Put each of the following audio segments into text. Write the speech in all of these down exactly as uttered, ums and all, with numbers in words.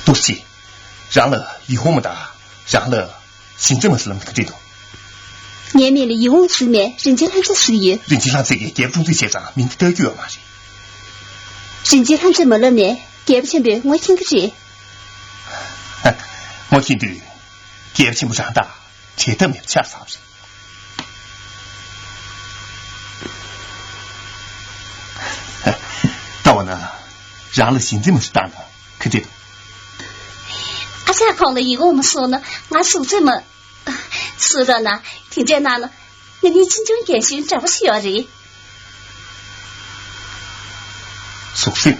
ཐུགས་རྗེ་ཆེ། རང་ལ་ཡིད་འོང་མ་དང་རང་ལ་ཞི་མཛད་མ་ཟེར་ལབ་ན་ག་འདྲ་འདུག་ངའི་མིང་ལ་ཡིད་འོང་ཟེར་ནས་རིན་ཆེན་ལྷ་མཛེས་ཟེར་གྱི་ཡོད། རིན་ཆེན་ལྷ་མཛེས་ཀྱིས་རྒྱལ་པོ་སྲུང་བརྩི་བྱས་ཙང་མིང་འདི་བཏགས་རྒྱུ་ཡོད་མ་རེད། རིན་ཆེན་ལྷ་མཛེས་མ་ལབ་ནས་རྒྱལ་པོ་ཆེན་པོས་ངོ་མཁྱེན་གྱི་རེད། ངོ་མཁྱེན་དུས་རྒྱལ་པོ་ཆེན་པོ་རང་དང་བྲལ་ཐབས་མེད་པ་ཆགས་ཚར་བ་རེད། ད་འོ་ན་རང་ལ་ཞི་མཛད་མ་ཟེར་བཏགས་ན་ག་འདྲ་འདུག་ཨ་ཅག་ཁོང་ལ་ཡིད་འོང་མ་སོང་ན་ང་སྲུང་བརྩི་མ། སུ་ར་ན་དེ་འདྲའི་ནང་ལ་ང་གཉིས་ཕྱིས་འབྱུང་རྒན་གཞོན་འདྲ་པོ་ཞིག་ཡོད་རེད། ཟུག་གཟེར།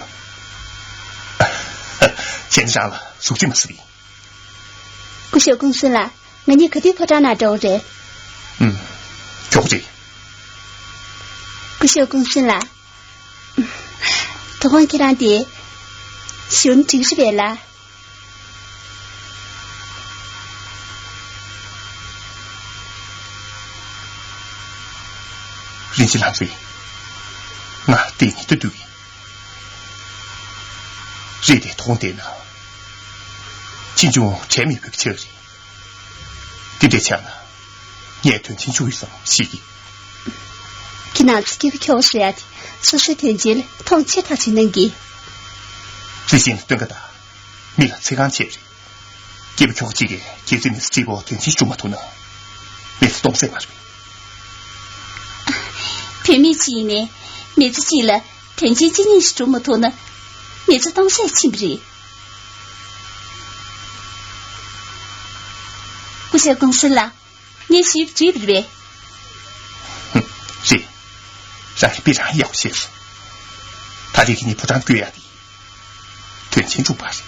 ཁྱེད་རང་ལ་ཟུག་གཟེར་མ་ཟེར་བས། སྐུ་ཞབས་ཀུང་སུན་ལགས། ང་གཉིས་ག་དུས་ཕོ་བྲང་ནང་འགྲོ་རེད། ཨུམ། མགྱོགས་རེད། སྐུ་ཞབས་ཀུང་སུན་ལགས། དོ་དགོང་ཁྱེད་རང་དེ་བཞུགས་ན་འགྲིག་རེད་པས་ལགས། རིན་ཆེན་ལྷ་མཛེས། ང་འདི་ནས་ལྟ་དུས་ཡིན། རེད་དེ་དོ་དགོང་བསྡད་ན་ཕྱིས་འབྱུང་བྲལ་མེད་པའི་ཆ་རེད། དེ་འདྲའི་ཆ་ན་ངས་དོན་ཆེན་བྱུང་བའི་བསམ་ཤེས་ཀྱི། ཁྱེད་རང་ཚོ་སྐྱེ་རྒུ་ཁྱོག་ཟེར་ཡ་དེ་སོ་སོའི་དོན་ཆེན་ལ་མཐོང་ཆེ་ཐག་ཆོད་གནང་གི། རྩི་ཤིང་ལ་སྟོན་ཁ་དང་མི་ལ་ཚེ་གང་བྱེད་རེད། སྐྱེ་བོ་ཁྱོག་གཅིག་གིས་སྐྱེ་ཚེ་མི་ཚེ་གཅིག་པོ་དོན་ཆེན་བྱུང་མ་ཐུབ་ན་མི་ཚེ་སྟོང་ཟད་མ་རེད། བུད་མེད་ཅིག་ཡིན་ནའི་མི་ཚེ་གཅིག་ལ་དོན་ཆེན་གཅིག་གཉིས་ཤིག་བྱུང་མ་ཐུབ་ན་མི་ཚེ་སྟོང་ཟད་ཕྱིན་པ་རེད། སྐུ་ཞབས་ཀུང་སུན་ལགས། ངས་ཞུས་པ་འགྲིག་པ་རེད་པས། ཧུམ། རེད། རང་གིས་དཔེ་རང་ཡག་པོ་ཤེས་སོང་། ད་རེས་ཁྱེད་གཉིས་ཕོ་བྲང་བསྐྱོད་ཡག་དེ་དོན་ཆེན་བྱུང་པ་རེད།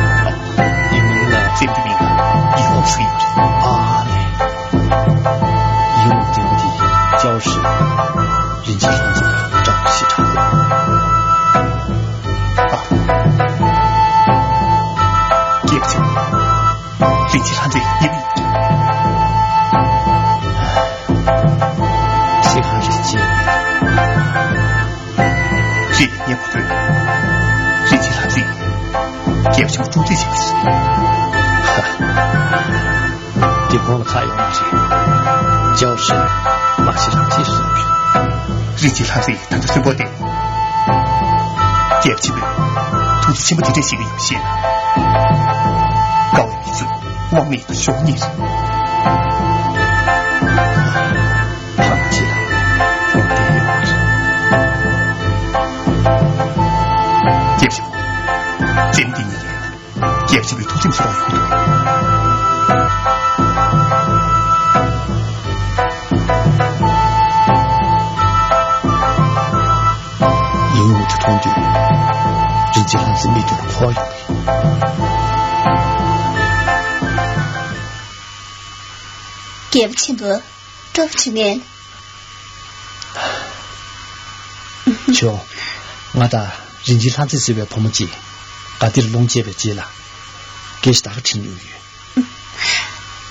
ཡིག་ནང་ལ་ཙེམ་གྱི་མིང་ལ་ཡིག་ལོག་ཟེར་གྱི་ཡོད་རེད། ཨ་ནི། ཡིག་ནང་ཙེམ་དེ་ཅའོ་ཧྲི། རིན་ཆེན་ལྷ་མཛེས་དང་འདྲ་པོ་ཞེ་དྲག་འདུག་ཨ། སྐྱེས་པ་ཆེན་པོ། རིན་ཆེན་ལྷ་མཛེས་ཡིན་པ་ཡིན། ཤེས་ཁང་རིན་ཆེན། རིན་ཆེན་ཉན་པ་ཐོས། རིན་ཆེན་ལྷ་མཛེས། རྒྱལ་པོ་ཆེན་པོ་སྲུང་བརྩི་བྱེད་པ་ཞིག་ཧ། དེ་ཁོང་ལ་ཁག་ཡོད་མ་རེད། ཅའོ་ཧྲི། མ་གཞི་རང་ཅེས་སོང་རེད། རིན་ཆེན་ལྷ་མཛེས་ད་ལྟ་གསོན་པོ་བསྡད། རྒྱལ་པོ་ཆེན་པོས་ཐུགས་རྗེ་ཆེན་པོ་དེ་འདྲ་ཞིག་ཡིན་ཤེས་ན། དཀའ་བའི་མི་ཚོས་དབང་མེད་དུ་ཤོར་ངེས་རེད། ཕ་མ་གཅིག་ལ་དབང་ལྡན་ཡོད་མ་རེད། རྒྱལ་པོ་ཆེན་པོ། ཙེམ་འདི་ཉིད་ལས་རྒྱལ་པོ་ཆེན་པོའི་ཐུགས་སེམས་སུ་རང་ཡོང་དུས། ཡིན་ཡང་དེ་མཐོང་དུས་རིན་ཆེན་ལྷ་མཛེས་མིག་ཏུ་འཁོར་ཡོང་གི། རྒྱལ་པོ་ཆེན་པོ། སྤྲོ་བྱེད་ངན། ཆོ། ང་དང་རིན་ཆེན་ལྷ་མཛེས་ཟེར་བའི་བུ་མོ་གཅིག་དགའ་ལྡིར་ལོངས་སྤྱད་པའི་རྗེས་ལ་སྐད་ཆ་ད་ག་དྲིས་མྱོང་ཡོད།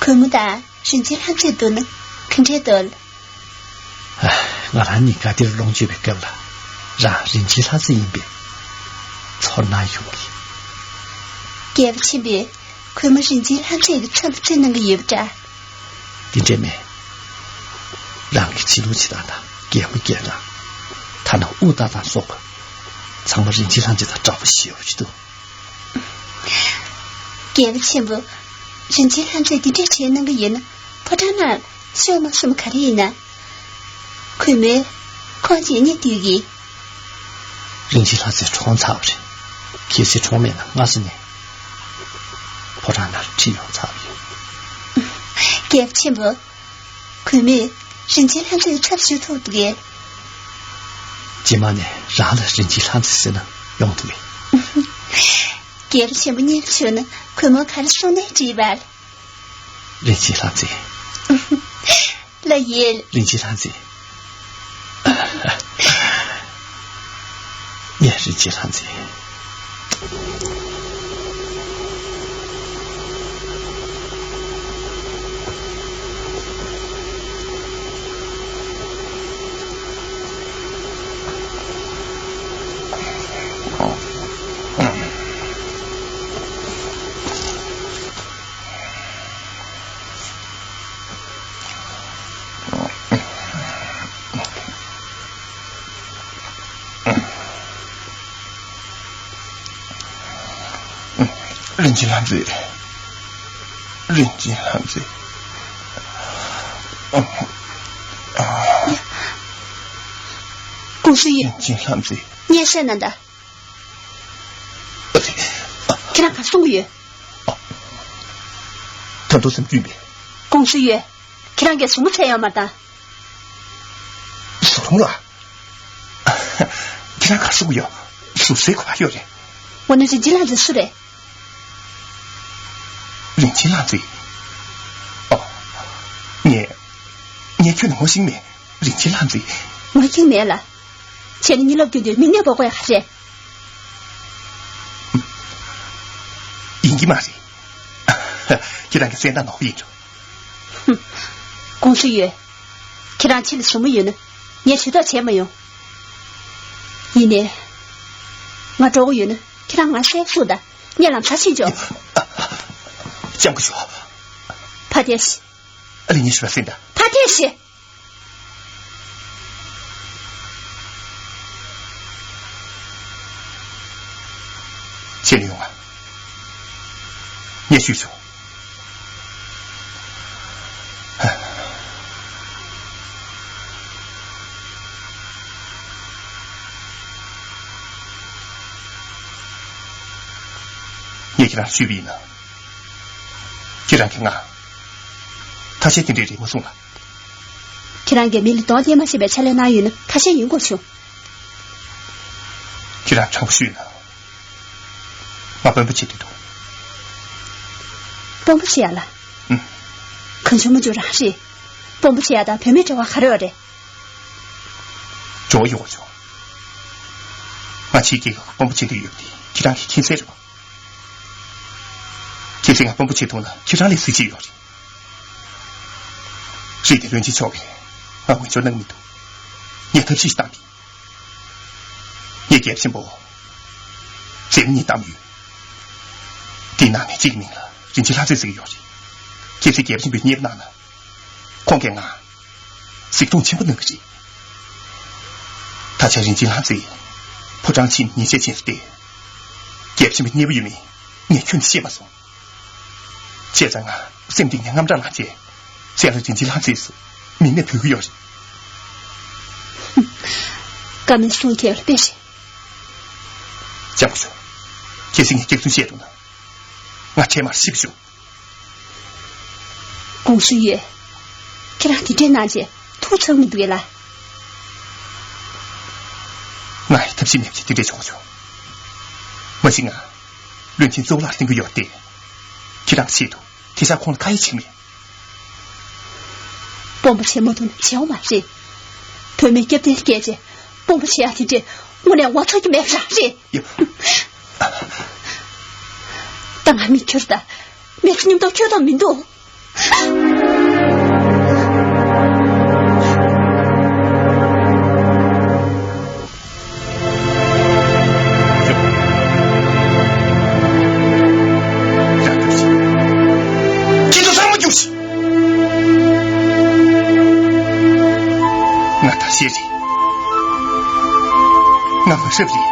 གུས་མོ་དང་རིན་ཆེན་ལྷ་མཛེས་འདུག་ན་ག་འདྲས་འདུག་ང་རང་གཉིས་དགའ་ལྡིར་ལོངས་སྤྱོད་པའི་སྐབས་ལ་རང་རིན་ཆེན་ལྷ་མཛེས་ཡིན་པའི་ཚོར་སྣང་ཡོང་གི། རྒྱལ་པོ་ཆེན་པོས་གུས་མོ་རིན་ཆེན་ལྷ་མཛེས་ཀྱི་ཚབ་ལ་བརྩོན་གནང་གི་ཡོད་པ་འདྲ། དེ་འདྲས་མེད། རང་གི་བྱིས་ལུང་བྱེད་སྟངས་དང་གད་མོ་བགད་སྟངས། ཐ་ན་དབུ་རྟ་དང་སོགས་པ་ཚང་མ་རིན་ཆེན་ལྷ་མཛེས་དང་འདྲ་པོ་ཞེ་པོ་ཅིག་འདུག། རྒྱལ་པོ་ཆེན་པོ། རིན་ཆེན་ལྷ་མཛེས་འདི་འདྲས་བྱས་གནང་གི་ཡོད་ན། ཕོ་བྲང་ནང་ཤོག་མ་གསུམ་ག་རེ་ཡིན་ན། གུས་མོས་ཁོང་གཅིག་གཉིས་བསྡུས་ཀྱིས། རིན་ཆེན་ལྷ་མཛེས་གྲོངས་ཚར་བ་རེད། གལ་སྲིད་གྲོངས་མེད་ན་སྔ་ས་ནས་ཕོ་བྲང་ནང་ཁྲིད་ཡོང་ཚར་བ་ཡིན། རྒྱལ་པོ་ཆེན་པོ། གུས་མོས་རིན་ཆེན་ལྷ་མཛེས་ཚབ་ཞུ་ཐུབ་འདུག་གས། རྗེས་མ་ནས་རང་ལ་རིན་ཆེན་ལྷ་མཛེས་ཟེར་ན་ཡོང་དུ་མེད། རྒྱལ་པོ་ཆེན་པོ་མཉེས་པོ་བྱུང་ན་གུས་མོ་ག་རེ་གསུང་ནའི་འགྲིག་པ། རིན་ཆེན་ལྷ་མཛེས། ལགས་ཡིན། རིན་ཆེན་ལྷ་མཛེས། ངས་རིན་ཆེན་ལྷ་མཛེས། རིན་ཆེན་ལྷ་མཛེས། རིན་ཆེན་ལྷ་མཛེས། ཀུང་སི་ཡོད། རིན་ཆེན་ལྷ་མཛེས། སྙན་སེང་གནང་དང་། ཁྱེད་རང་ག་རེ་གསུང་གི་ཡོད། ད་དུང་སེམས་སྐྱིད་པས། ཀུང་སི་ཡོད། ཁྱེད་རང་གིས་ཟུར་མོ་བཙལ་ཡོང་མ་དང་། ཟུར་མོ་ལ། ཁྱེད་རང་ག་རེ་གསུང་གི་ཡོད། ཟུར་ཟའི་གོ་བ་ཡོད་རེད། འོ་ན་རིན་ཆེན་ལྷ་མཛེས་སུ་རེད། རིན་ཆེན་ལྷ་མཛེས། ཨ། ངས། ངས་ཁྱོད་ལ་ངོ་ཤེས་མེད། རིན་ཆེན་ལྷ་མཛེས། ངོ་ཤེས་མེད་ལ། བྱས་ན་གཉིད་ལོག་རྒྱུ་དུས་མིག་ནད་ཕོག་དགོས་ཡ་ག་རེད། ཡིན་གྱི་མ་རེད། ཁྱེད་རང་གི་སེམས་ཐག་ནོར་གྱི་ཡིན་འགྲོ། ཧུམ། ཀུང་སི་ཡོད། ཁྱེད་རང་ཕྱི་ལ་ཟུར་མོ་ཡོད་ན་ངས་ཇུས་གཏོགས་བྱས་མ་ཡོང་། ཡིན་ནའི། ང་འགྲོ་གི་ཡོད་ན་ཁྱེད་རང་ང་གསལ་གསུངས་དང་། ངས་ལམ་སང་ཕྱིན་ཆོག། ལྕམ་སྐུ་ཞབས། ཕ་ཏེ་ཤི། ཨ་ལེ་ཉི་ཤུ་ར་སེན་ད། ཕ་ཏེ་ཤི། ཁྱེད་ཡོང་ང་། ངས་ཞུས་སོང་། ངས་ཁྱེད་རང་ཞུས་པ་ཡིན་ན། ཁྱེད་རང་གིས་ང་ཐ་ཤལ་དེ་འདྲའི་རེད་མ་གསུངས་ལ། ཁྱེད་རང་གིས་མི་ལ་གདོང་གཏད་མ་ཤེས་པའི་ཕྱག་ལས་གནང་ཡོད་ན་ཁ་ཞེ་ཡིན་དགོས་བྱུང་། ཁྱེད་རང་དྲང་པོ་ཞུས་ན། ང་དཔོན་པོ་བྱེད་འདོད་འདུག། དཔོན་པོ་བྱེད་ཡ་ལ། ཨུམ། གང་བྱུང་མ་བྱུང་རང་རེད། དཔོན་པོ་བྱེད་ཡ་དང་བུད་མེད་འབྲེལ་བ་ག་རེ་ཡོད་རེད། འབྲེལ་བ་ཡོད་པ་བྱུང་། ང་ཕྱིའི་རྒྱལ་ཁབ་དཔོན་པོ་བྱེད་འདོད་ཡོད་པ་དེ་ཁྱེད་རང་གིས་མཁྱེན་གསལ་རེད་པ། གལ་སྲིད་ང་དཔོན་པོ་བྱེད་ཐུབ་ན་ཁྱེད་རང་ལས་གཟི་བརྗིད་ཡོད་རེད། རེད་དེ་བློན་ཆེན་མཆོག་གིས་ང་འོས་སྦྱོར་གནང་གི་མི་འདུག། ངས་ཐབས་ཤེས་ཤིག་བཏང་གི། ངས་རྒྱལ་པོ་ཆེན་པོ་མཛེས་མ་གཉིས་བདམས་ཡོད། དེའི་ནང་ནས་གཅིག་གི་མིང་ལ་རིན་ཆེན་ལྷ་མཛེས་ཟེར་གྱི་ཡོད་རེད། གལ་སྲིད་རྒྱལ་པོ་ཆེན་པོས་མཉེས་པོ་གནང་ན། ཁོང་གིས་ང་གཟིགས་མཐོང་ཆེན་པོ་གནང་གི་རེད། ད་ཆ་རིན་ཆེན་ལྷ་མཛེས་ཕོ་བྲང་ཕྱིན་ཉེས་ཆད་ཕྱིན་སོང་སྟེ། རྒྱལ་པོ་ཆེན་པོ་མཉེས་པོ་ཡོད་མེད་ངས་ཁྱོན་ནས་ཤེས་མ་སོང་། བྱས་ཙང་ང་སེམས་གཏིང་ནས་དངངས་སྐྲག་ལངས་བྱས་གཞན་ལ་རིན་ཆེན་ལྷ་མཛེས་སུ་མིང་ནས་འབོད་ཀྱི་ཡོད་རེད། བཀའ་མོལ་གསུང་མཁན་ལ་དཔེ་ཞིག། ལྕམ་སྐུ་ཞབས། གལ་སྲིད་ངས་སྐྱག་རྫུན་བཤད་འདུག་ན། ང་འཕྲལ་མར་ཤི་བ་བྱུང་། ཀུང་སུ་ཡོད། ཁྱེད་རང་དེ་འདྲའི་གནང་རྗེས་ཐུགས་ཚང་མི་འདུག་གས་ལ། ང་ཡི་ཐབས་ཤེས་མེད་པ་ཞིག་དེ་འདྲས་བྱུང་བྱུང་། མ་གཞི་ང་བློན་ཆེན་གཙུག་ལག་སླེབས་ཀྱི་ཡོད་དེ། ཁྱེད་རང་གི་ཆེད་དུ་དེ་ཤག་ཁོང་ལ་ཁ་ཡ་བྱེད་མེད། དཔོན་པོ་བྱེད་མ་ཐུབ་ན་བྱེད་འོ་མ་རེད། བུད་མེད་སྐྱབས་གཏན་བསྐྱལ་རྗེས་དཔོན་པོ་བྱེད་ཡག་དེ་འདྲས་དངོས་གནས་ངོ་ཚ་གི་མེད་པ་རང་རེད། ཡ། ད་ང་མི་ཁྱོད་ད། མི་ཚེ་མཉམ་དུ་འཁྱོལ་ཐབས་མི་འདུག། ཁྱེད་ཚོ་ཚང་མ་རྒྱུགས་ཤིག། ང་ད་ཤེས་རེད། ང་མ་ཤེས་པ་རེད།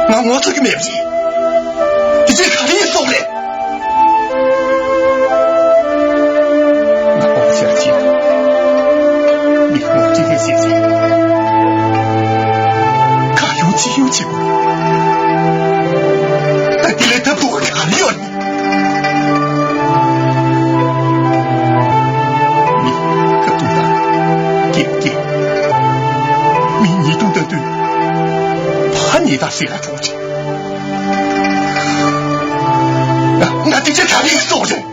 ང་ངོ་ཚ་གི་མེད་པ་རེད། དེ་ཚོས་ག་རེ་ཡིན་སོགས་རེད། ང་ཨོ་ཤ་ཅི། མི་ཁོང་ཅི་ཧེ་ཟེར་ཟེར། ཁ་ཡོང་ཅི་ཡོང་ཅི། ད་དེ་ལས་ཐབས་སྡུག་ག་རེ་ཡོད་རེད། མི་ཁ་ཐུག་ད་སྐད་སྐད། མི་ཉེས་རྡུང་ད་དུས་ཕ་ཉེས་ད་ཟེར་ལ་གྲོགས་ཅི། ང་ང་དེ་ཚོ་ག་རེ་ཡིན་སོགས་རེད།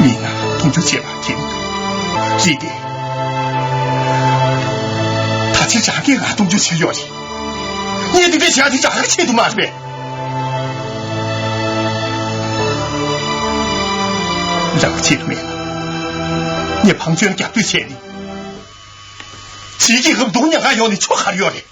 མི་ང་མཐོང་ཆུང་བྱེད་པ་མཁྱེན་འདུག་རེད་དེ། ད་ཆ་ཅག་གིས་ང་མཐོང་ཆུང་བྱེད་ཡོད་རེད། ངས་འདི་འདྲ་བྱས་དེ་ཅག་གི་ཆེད་དུ་མ་རེད་པས། རང་གི་ཆེད་དུ་མེད་ན། ངས་བང་ཆེན་རྒྱབ་གཏོད་བྱས་ནས། ཕྱིའི་རྒྱལ་ཁབ་སྡུག་ཉག་ག་ཡོང་ནས་ཆོ་ག་རེ་ཡོད་རེད།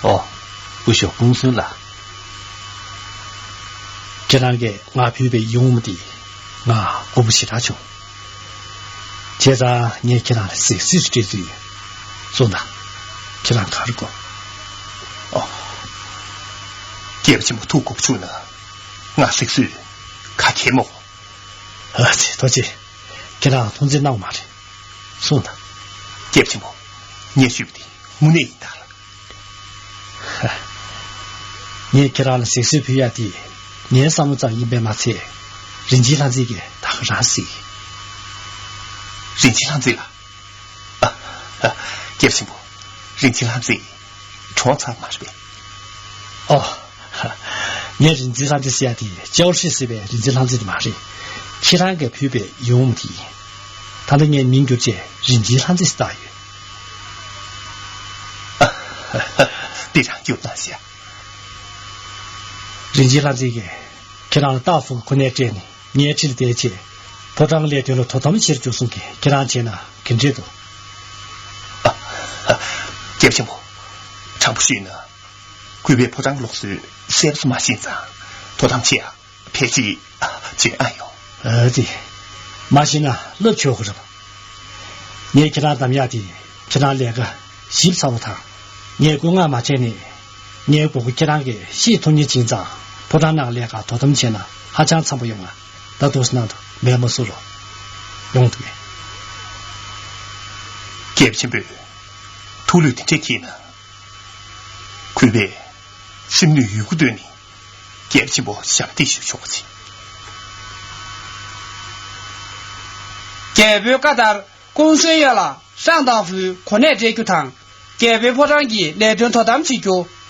ཨོ། སྐུ་ཞབས་ཀུང་སུན་ལགས། ཁྱེད་རང་གིས་ང་ཕུད་པའི་ཡིད་འོང་འདི་ང་དགའ་པོ་ཞེ་དྲག་བྱུང་། བྱས་ཙང་ངས་ཁྱེད་རང་ལ་གཟིགས་བཟོས་སྤྲད་རྩིས་ཡོད། གསུངས་དང་། ཁྱེད་རང་ག་རེ་དགོས། ཨོ། རྒྱལ་པོ་ཆེན་པོ་ཐུགས་དགོངས་བཞེས་ན་ང་གཟིགས་བཟོས་ག་གེ་མོ། ཨ་ཙི། ཐུགས་རྗེ་ཆེ། ཁྱེད་རང་ཐུགས་འཛེམ་གནང་མ་རེད། གསུངས་དང་། རྒྱལ་པོ་ཆེན་པོ། ངས་ཞུས་པ་དེ་དངོས་གནས་ཡིན་ད་ལ། ངས་ཁྱེད་རང་ལ་གཟིགས་བཟོས་ཕུལ་ཡ་དེ་ངའི་བསམ་བློ་ཙམ་ཡིན་པས་མ་ཚད། རིན་ཆེན་ལྷ་མཛེས་ཀྱིས་ད་ག་རང་གཟིགས། རིན་ཆེན་ལྷ་མཛེས་ལ། ཨ། ཨ། རྒྱལ་པོ་ཆེན་པོ། རིན་ཆེན་ལྷ་མཛེས་གྲོངས་ཚར་མ་རེད་པས། ཨོ། ངས་རིན་ཆེན་ལྷ་མཛེས་ཟེར་ཡ་དེ་ཅའོ་ཧྲི་ཟེར་བའི་རིན་ཆེན་ལྷ་མཛེས་དེ་མ་རེད། ཁྱེད་རང་གིས་ཕུལ་བའི་ཡིད་འོང་དེ་ཡིན། ད་ལྟ་ངས་མིང་བསྒྱུར་བྱས་རིན་ཆེན་ལྷ་མཛེས་ཟེར་བཏགས་ཡོད། འདི་རང་རྒྱུགས་གནང་ཤག་རིན་ཆེན་ལྷ་མཛེས་ཀྱིས་ཁྱེད་རང་ལ་ཏཱ་ཧྥུ་གི་གོ་གནས་སྤྲད་ནས་ངའི་ཁྲི་ལ་བསྡད་བྱས། ཕོ་བྲང་ལས་དོན་ལ་དོ་དམ་བྱེད་རྒྱུ་གསུང་གི། ཁྱེད་རང་བྱས་ན་ག་འདྲས་འདུག་ཨ། ཨ། རྒྱལ་པོ་ཆེན་པོ། དྲང་པོ་ཞུས་ན། གུས་པས་ཕོ་བྲང་ལུགས་སྲོལ་གསལ་པོ་མ་ཤེས་ཙང་དོ་དམ་བྱེད་ཡ་ཕལ་ཆེར་བྱེད་ཨ་ཡོང་། ཨ་ཙི། མ་ཤེས་ན་བསླབ་ཆོག་གི་རེད་པ། ངས་ཁྱེད་རང་གདམ་ཡག་དེ་ཁྱེད་རང་ལས་ཀ་ཞིབ་ཚགས་པོ་དང་། ངས་བཀོད་མངགས་མ་བྱས་ནས་ངའི་མགོ་སྐོར་ཁྱེད་རང་གིས་ཤེས་ཐུབ་ཉེན་བྱིན་ཙང་། ཕོ་བྲང་ནང་ལས་ཀ་དོ་དམ་བྱས་ན་ཧ་ཅང་འཚམ་པོ་ཡོང་ང་། ད་འདུག་སེ་གནང་དང་། མེད་མ་བཟོ་རོགས། ཡོང་དུས། རྒྱལ་པོ་ཆེན་པོས་ཐུགས་ལུས་དེ་འདྲས་བགྱིས་ན། གུས་པས་སེམས་ནུས་ཡོད་རྒུ་བཏོན་ནས་རྒྱལ་པོ་ཆེན་པོ་ཞབས་འདེགས་ཞུ་ཆོག་གི། རྒྱལ་པོའི་བཀའ་ལྟར་ཀུང་སུན་ཡོད་ལ་ཧྲང་ཏང་ཧྥུའི་གོ་གནས་སྤྲད་རྒྱུ་དང་། རྒྱལ་པོའི་ཕོ་བྲང་གི་ལས་དོན་དོ་དམ་བྱེད་རྒྱུ།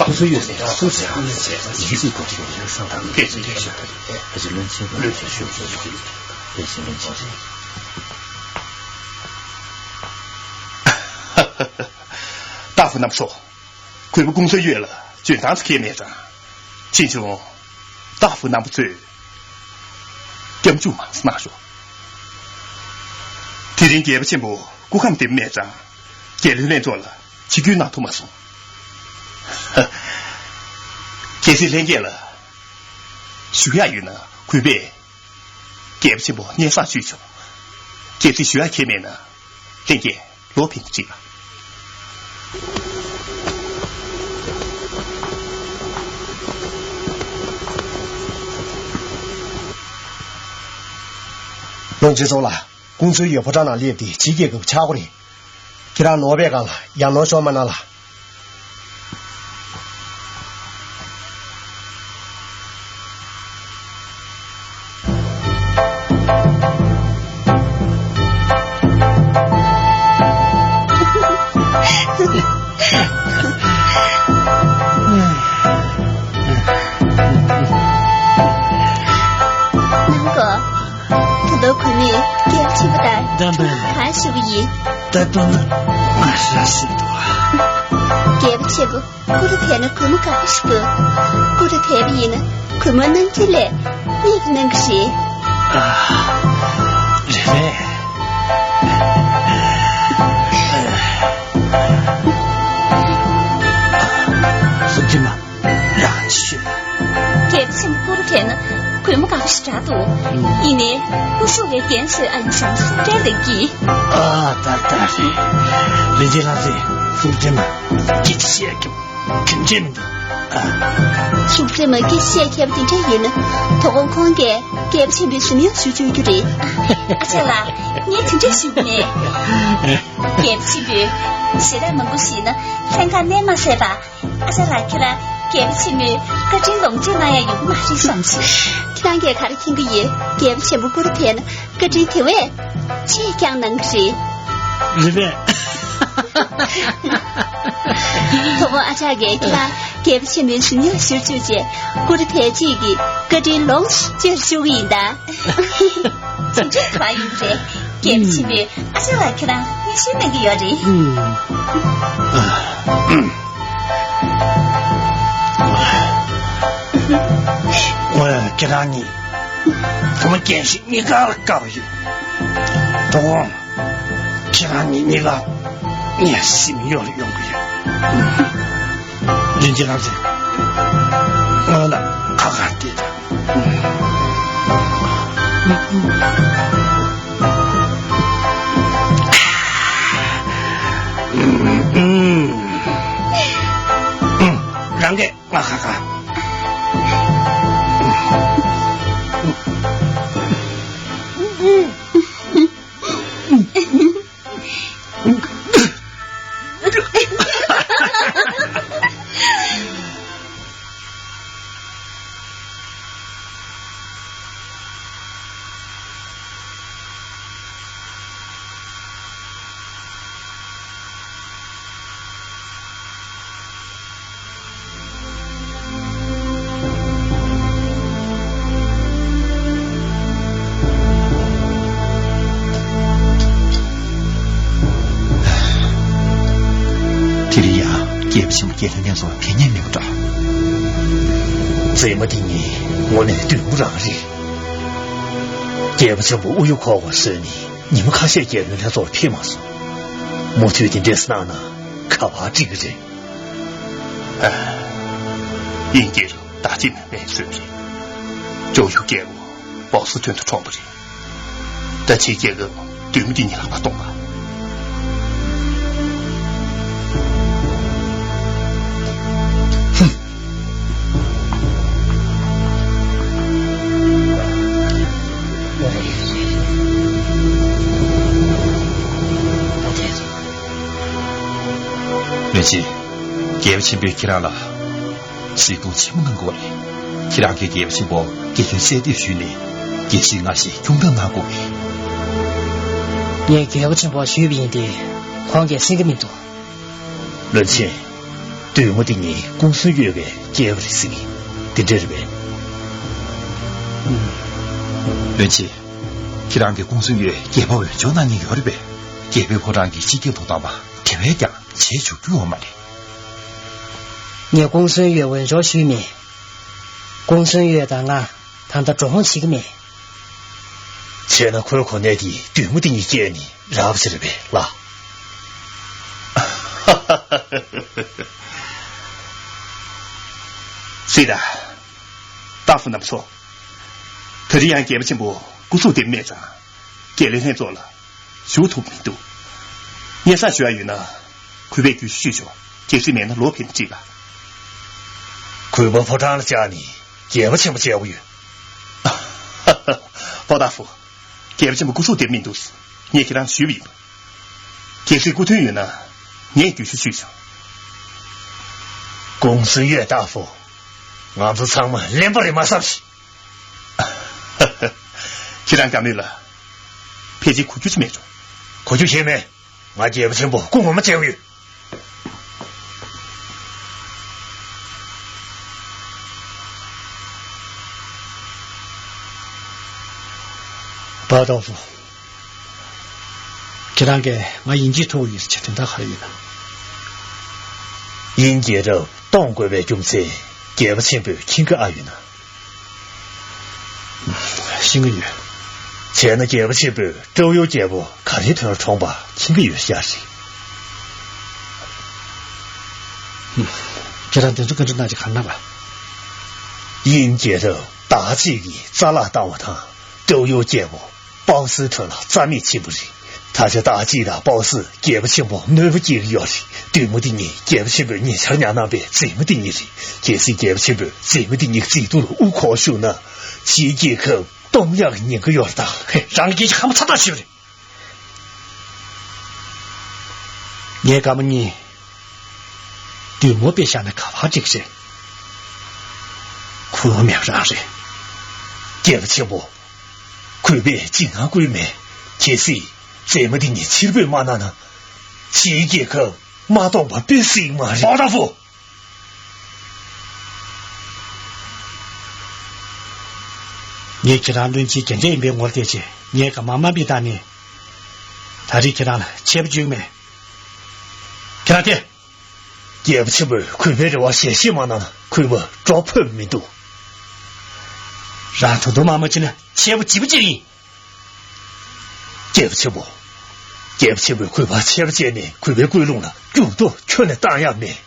ཀུང་སུན་ཡོད་ཟེར་སུ་ཟེར་ཡིན་སྲིད་གོ་ཆེ་ཧྲང་ཏང་ཧྥུའི་བློན་ཆེན་ཏཱ་ཧྥུ་རྣམ་ཚོ། གུས་པ་ཀུང་སུན་ཡོད་ལ་འཇོན་ཐང་ཚོ་ཁེལ་མེད་ཙང་། ཕྱིས་བྱུང་ཏཱ་ཧྥུ་རྣམ་པ་ཚོས་སྐྱབས་འཇུག་མང་ཙམ་གནང་ཤོག་དེ་རིང་རྒྱལ་པོ་ཆེན་པོ་སྐུ་ཁམས་བདེ་པོ་མེད་ཙང་། རྒྱལ་བློན་ལྷན་ཚོགས་ལ་ཆིབས་བསྒྱུར་གནང་ཐུབ་མ་སོང་། གལ་སྲིད་ལྷན་རྒྱས་ལ་ཞུ་ཡག་ཡོད་ན་གུས་པས་རྒྱལ་པོ་ཆེན་པོ་སྙན་སེང་ཞུས་ཆོག་གལ་སྲིད་ཞུ་ཡག་གང་ཡང་མེད་ན། ལྷན་རྒྱས་ལོག་ཕེབས་ན་འགྲིག་ལ། བློན་ཆེན་ཚོ་ལ། ཀུང་སུན་ཡོད་ཕོ་བྲང་ནང་སླེབས་ཏེ་ཕྱི་རྒྱལ་ཁབ་ཆག་སྒོ་རེད། ཁྱེད་རང་ནོར་བའི་སྒང་ལ་ཡར་ནོར་ཤོར་མ་གནང་ལ། ནང་གོ། ད་དུང་གུས་མོས་རྒྱལ་ཆེན་པོ་ལྟར། འདམ་པའི་ལ། གང་ཞུ་གི་ཡིན། ད་དུང་ང་ཧྲ་སི་འདུག་རྒྱལ་པོ་ཆེན་པོ། སྐུ་རུ་ཕེབས་ན་གུས་མོ་དགའ་གི་ཞིག་གོ། སྐུ་རུ་ཕེབས་པ་ཡིན་ན་གུས་མོ་གནང་གི་ལས་ངེད་ཀྱི་གནང་གི་རེད། ཨ། རེད། རེད། གཟུགས་ཅན་མ། ཡག་ཤོས། རྒྱལ་པོ་ཆེན་པོ་སྐུ་རུ་བྲལ་ན་གུས་མོ་དགའ་པོ་ཞེ་དྲག་འདུག་ཨང་། ཡིན་ནའི་སྐུ་གཟུགས་ལས་རྒྱན་བཟོས་ཨ་ཡོང་བསམ་སེམས་ཁྲལ་ལས་ཀྱིས། ཨ་ད་ད་རེད། ལན་ཅན་ལགས་ཚེ་གཟུགས་ཅན་མ་སྐད་ཆ་བཤད་ཀྱང་གང་བྱས་མི་འདུག་ཨ། གཟུགས་ཅན་མ་སྐད་ཆ་བཤད་མཁས་པ་དེ་འདྲ་ཡིན་ན་དོ་དགོང་ཁོང་གིས་རྒྱལ་པོ་ཆེན་པོའི་གཟིམ་གཡོག་ཞུ་བཅུག་རྒྱུ་རེད། ཨ་ཅག་ལགས། ངས་དེ་འདྲ་ཞུ་གི་མེད། རྒྱལ་པོ་ཆེན་པོས་ཞེ་དྲག་མང་པོ་ཞིག་ན་ལྷན་ཁང་གནས་མ་སད་པ། ཨ་ཅག་ལགས་ཁྱེད་རང་རྒྱལ་པོ་ཆེན་མོའི་བཀའ་དྲིན་ལོངས་སྤྱོད་གནང་ཡ་ཡོང་གི་མ་རེད་བསམ་ཞིང་། ཁྱེད་རང་གིས་ག་རེ་མཁྱེན་གྱི་ཡོད། རྒྱལ་པོ་ཆེན་པོ་སྐུ་རུ་བྲལ་ན་བཀའ་དྲིན་དེ་བས་ཆེ་རྐྱང་གནང་གི་རེད། རེད་པས། དོ་དགོང་ཨ་ཅག་གིས་ཁྱེད་རང་རྒྱལ་པོ་ཆེན་མོའི་གཟིམ་གཡོག་ཞུ་བཅུག་རྗེས་སྐུ་རུ་བྲལ་རྗེས་ཀྱི་བཀའ་དྲིན་ལོངས་སྤྱོད་ཞུ་གི་ཡིན་ད། ཅིག་ཅིག་ག་ཡིན་རེད། རྒྱལ་པོ་ཆེན་པོས་ཨ་ཅག་ལགས་ཁྱེད་རང་སྙན་ཞུ་གནང་གི་ཡོད་རེད། ཨོ་ཡ། ཁྱེད་རང་གཉིས་བུ་མོ་རྒན་ཤོས་གཉིས་ཀ་ལ་དགའ་བོ་ཡོད། དོ་དགོང་ཁྱེད་རང་གཉིས་གཉིས་ཀ་ངའི་གཟིམ་གཡོག་ལ་ཡོང་གི་ཡོད། ལན་ཅན་ལགས་ཚེ། སྔོན་ལ་ཁ་ཁར་བལྟས་དང་། རང་གིས་ང་ཁ་ཁར། དེ་རིང་ཡང་རྒྱལ་པོ་ཆེན་པོ་རྒྱལ་བློན་ལྷན་ཚོགས་ལ་ཕེབས་མཁན་མེད་པ་འདྲ། མཛེས་མ་འདི་གཉིས་དངོས་གནས་བདུད་མོ་རང་རེད། རྒྱལ་པོ་ཆེན་པོ་ཨུ་ཡུ་ཁོག་པ་བཟོས་ནས་ཉི་མ་ཁ་ཤས་རྒྱལ་བློན་ལྷན་ཚོགས་ལ་ཕེབས་མ་སོང་། མུ་མཐུད་དེ་འདྲས་གནང་ན་ག་པར་འགྲིག་གི་རེད། ཨ། དབྱིན་སྐྱེས་རུ་ད་ཅི་མེད་མེད་བཟོས་རེད། ཅོ་ཡུ་རྒྱལ་པོ་སྦོག་སི་ཐོན་དུ་གྲོངས་པ་རེད། ད་ཕྱིའི་རྒྱལ་ཁབ་བདུད་མོ་འདི་གཉིས་ལག་པ་གཏོང་བ། ཧུམ། ལན་ཅན། རྒྱལ་པོ་ཆེན་པོས་ཁྱེད་རང་ལ་གཟིགས་སྐྱོང་ཆེན་མོ་གནང་དགོས་པ་རེད། ཁྱེད་རང་གིས་རྒྱལ་པོ་ཆེན་པོར་དགེ་སྐྱོན་གསལ་འདེབས་ཞུས་ནས་དགེ་སྲིད་སྔར་བཞིན་སྐྱོང་ཐབས་གནང་དགོས་པས། ངས་རྒྱལ་པོ་ཆེན་པོར་ཞུས་པ་ཡིན་ཏེ། ཁོང་གིས་གསན་གྱི་མི་འདུག་ལན་ཅན། བདུད་མོ་འདི་གཉིས་ཀུང་སུན་གཡོས་པའི་སྐྱེས་པ་རེད་ཟེར་གི། འདི་འདྲ་རེད་པས། ལན་ཅན། ཁྱེད་རང་གིས་ཀུང་སུན་གཡོས་རྒྱལ་པོ་འོས་སྦྱོར་གནང་མཁན་ཡོད་རེད་པས། རྒྱལ་པོས་ཁོ་རང་གི་སྤྱི་ཁྱབ་ཐོབ་ཐང་པ་དེ་བས་ཀྱང་བྱས་བཅུག་རྒྱུ་ཡོད་མ་རེད། ངས་ཀུང་སུན་གཡོས་འོས་སྦྱོར་ཞུས་མེད། ཀུང་སུན་གཡོས་དང་ང་ད་ལྟ་འགྲོ་འོང་བྱེད་ཀྱི་མེད། བྱས་ན་ཁོའི་གོ་གནས་དེ་བདུད་མོ་དེ་གཉིས་བསྐྱལ་ནས་རག་པ་ཞིག་རེད་པས་ལགས། སྲིད་ད། སྟག་ཕུ་རྣམ་ཚོ། ད་རིང་ཡང་རྒྱལ་པོ་ཆེན་པོ་སྐུ་གཟུགས་བདེ་མེད་ཙང་། རྒྱལ་བློན་ལྷན་ཚོགས་ལ་ཞུགས་ཐུབ་མི་འདུག་སྙན་སེང་ཞུ་ཡ་ཡོད་ན། གུས་པས་བརྒྱུད་ཞུ་ཞུས་ཆོག་གལ་སྲིད་མེད་ན་ལོག་ཕེབས་ནས་དྲིས་ལ། གུས་པ་ཕོ་བྲང་ལ་བཅར་ནས་རྒྱལ་པོ་ཆེན་པོ་མཇལ་དགོས་ཡོད། ཕོ་བདག་ཕུ། རྒྱལ་པོ་ཆེན་པོ་སྐུ་གཟུགས་བདེ་མི་འདུག་ངས་ཁྱེད་རང་ཞུས་པ་ཡིན་པ། གལ་སྲིད་སྐུ་མདུན་ཡོད་ན། ངས་བརྒྱུད་ཞུ་ཞུས་ཆོག་ཀུང་སུན་གཡོས་ལྟ་བུ། ང་ཚོ་ཚང་མ་གླེན་པ་རེད་མ་བསམ་ཞིག་ཁྱེད་རང་དགའ་མོས་ལ། ཕལ་ཆེར་གོ་རྒྱུ་ཅིག་མེད་ཆོག་གོ་རྒྱུ་ཞིག་མེད། ང་རྒྱལ་པོ་ཆེན་པོ་སྐུ་ངོ་མ་མཇལ་གྱི་ཡོད། པ་ཏོང་ཧྥུ། ཁྱེད་རང་གིས་ང་ཡིན་གཅིག་ཐུབ་ཡོད་ཟེར་བྱས་དོན་དག་ག་རེ་ཡིན་ན། དབྱིན་རྒྱལ་རབས་གཏོང་དགོས་པའི་རྒྱུ་མཚན་རྒྱལ་པོ་ཆེན་པོས་མཁྱེན་གྱི་ཨ་ཡོད་ན། ཤེས་ཀྱི་ཡོད། བྱས་ན་རྒྱལ་པོ་ཆེན་པོས་སྤྲེའུ་ཡུལ་རྒྱལ་པོ་ག་རེའི་དོན་ལ་གྲོངས་པ་མཁྱེན་གྱི་ཡོད་ཤག་རེད། ཁྱེད་རང་དེ་ཚོ་བཀའ་འདྲི་གནང་ཅིག་ག་རེ་གནང་བ། དབྱིན་རྒྱལ་རབས་དར་ཅིག་གིས་རྩ་བརླག་བཏང་བ་དང་སྤྲེའུ་ཡུལ་རྒྱལ་པོ་པའོ་སིའི་དོན་ལ་རྩ་མེད་ཕྱིན་པ་རེད། ད་ཆ་དར་ཅིག་དང་པའོ་སི་རྒྱལ་པོ་ཆེན་པོ་གནོད་པ་སྐྱེལ་གྱི་ཡོད་རེད། བདུད་མོ་དེ་གཉིས་རྒྱལ་པོ་ཆེན་པོས་ཉེ་ཆར་ཉར་གནང་པའི་མཛེས་མ་དེ་གཉིས་རེད། གལ་སྲིད་རྒྱལ་པོ་ཆེན་པོས་མཛེས་མ་དེ་གཉིས་ཀྱི་མཛེས་སྡུག་ལ་དབུ་འཁོར་བཞུགས་ན་ཕྱིའི་རྒྱལ་ཁབ་སྟོངས་ཡག་གི་ཉེན་ཁ་ཡོད་རེད་ད། ཧེ། རང་གི་སྐད་ཆ་ཁ་མ་ཚ་ཐག་ཆོད་རེད། ངའི་དགའ་མོ་གཉིས་བདུད་མོ་དཔེ་བཞག་ན་ག་བ་འགྲིག་རེད། ཁུ་བ་མེད་རང་རེད། རྒྱལ་པོ་ཆེན་པོ། གུས་པས་འཇིགས་སྣང་སྐུལ་མེད། གལ་སྲིད་མཛེས་མ་འདི་ཉིད་ཕྱིར་འབུད་མ་གནང་ན། ཕྱིའི་རྒྱལ་ཁབ་མ་སྟོངས་པ་དཔེ་སྲིད་མ་རེད། པའོ་ཏ་ཧྥུ། ངས་ཁྱེད་རང་བློན་ཆེན་རྒན་གྲས་ཡིན་པའི་ངོར་བལྟས་བྱས་ངའི་དགའ་མ་དམའ་འབེབས་བཏང་ནས། ད་རེས་ཁྱེད་རང་ལ་ཆད་པ་གཅོད་ཀྱི་མེད། ཁྱེད་རང་ཐད། རྒྱལ་པོ་ཆེན་པོས་གུས་པའི་རེ་བ་ཞལ་བཞེས་མ་གནང་ན་གུས་པ་འགྲོ་ཕོད་མི་འདུག་རང་ད་དུང་མ་མ་བྱེད་ན་ཆད་པ་ལྗིད་པོ་ཅིག་ཡིན། རྒྱལ་པོ་ཆེན་པོ། རྒྱལ་པོ་ཆེན་པོས་གུས་པར་ཆད་པ་བཅད་ནས་གུས་པའི་སྐུལ་སློང་ལ་འགྱུར་ལྡོག་ཁྱོན་ནས་བཏང་ཡག་མེད།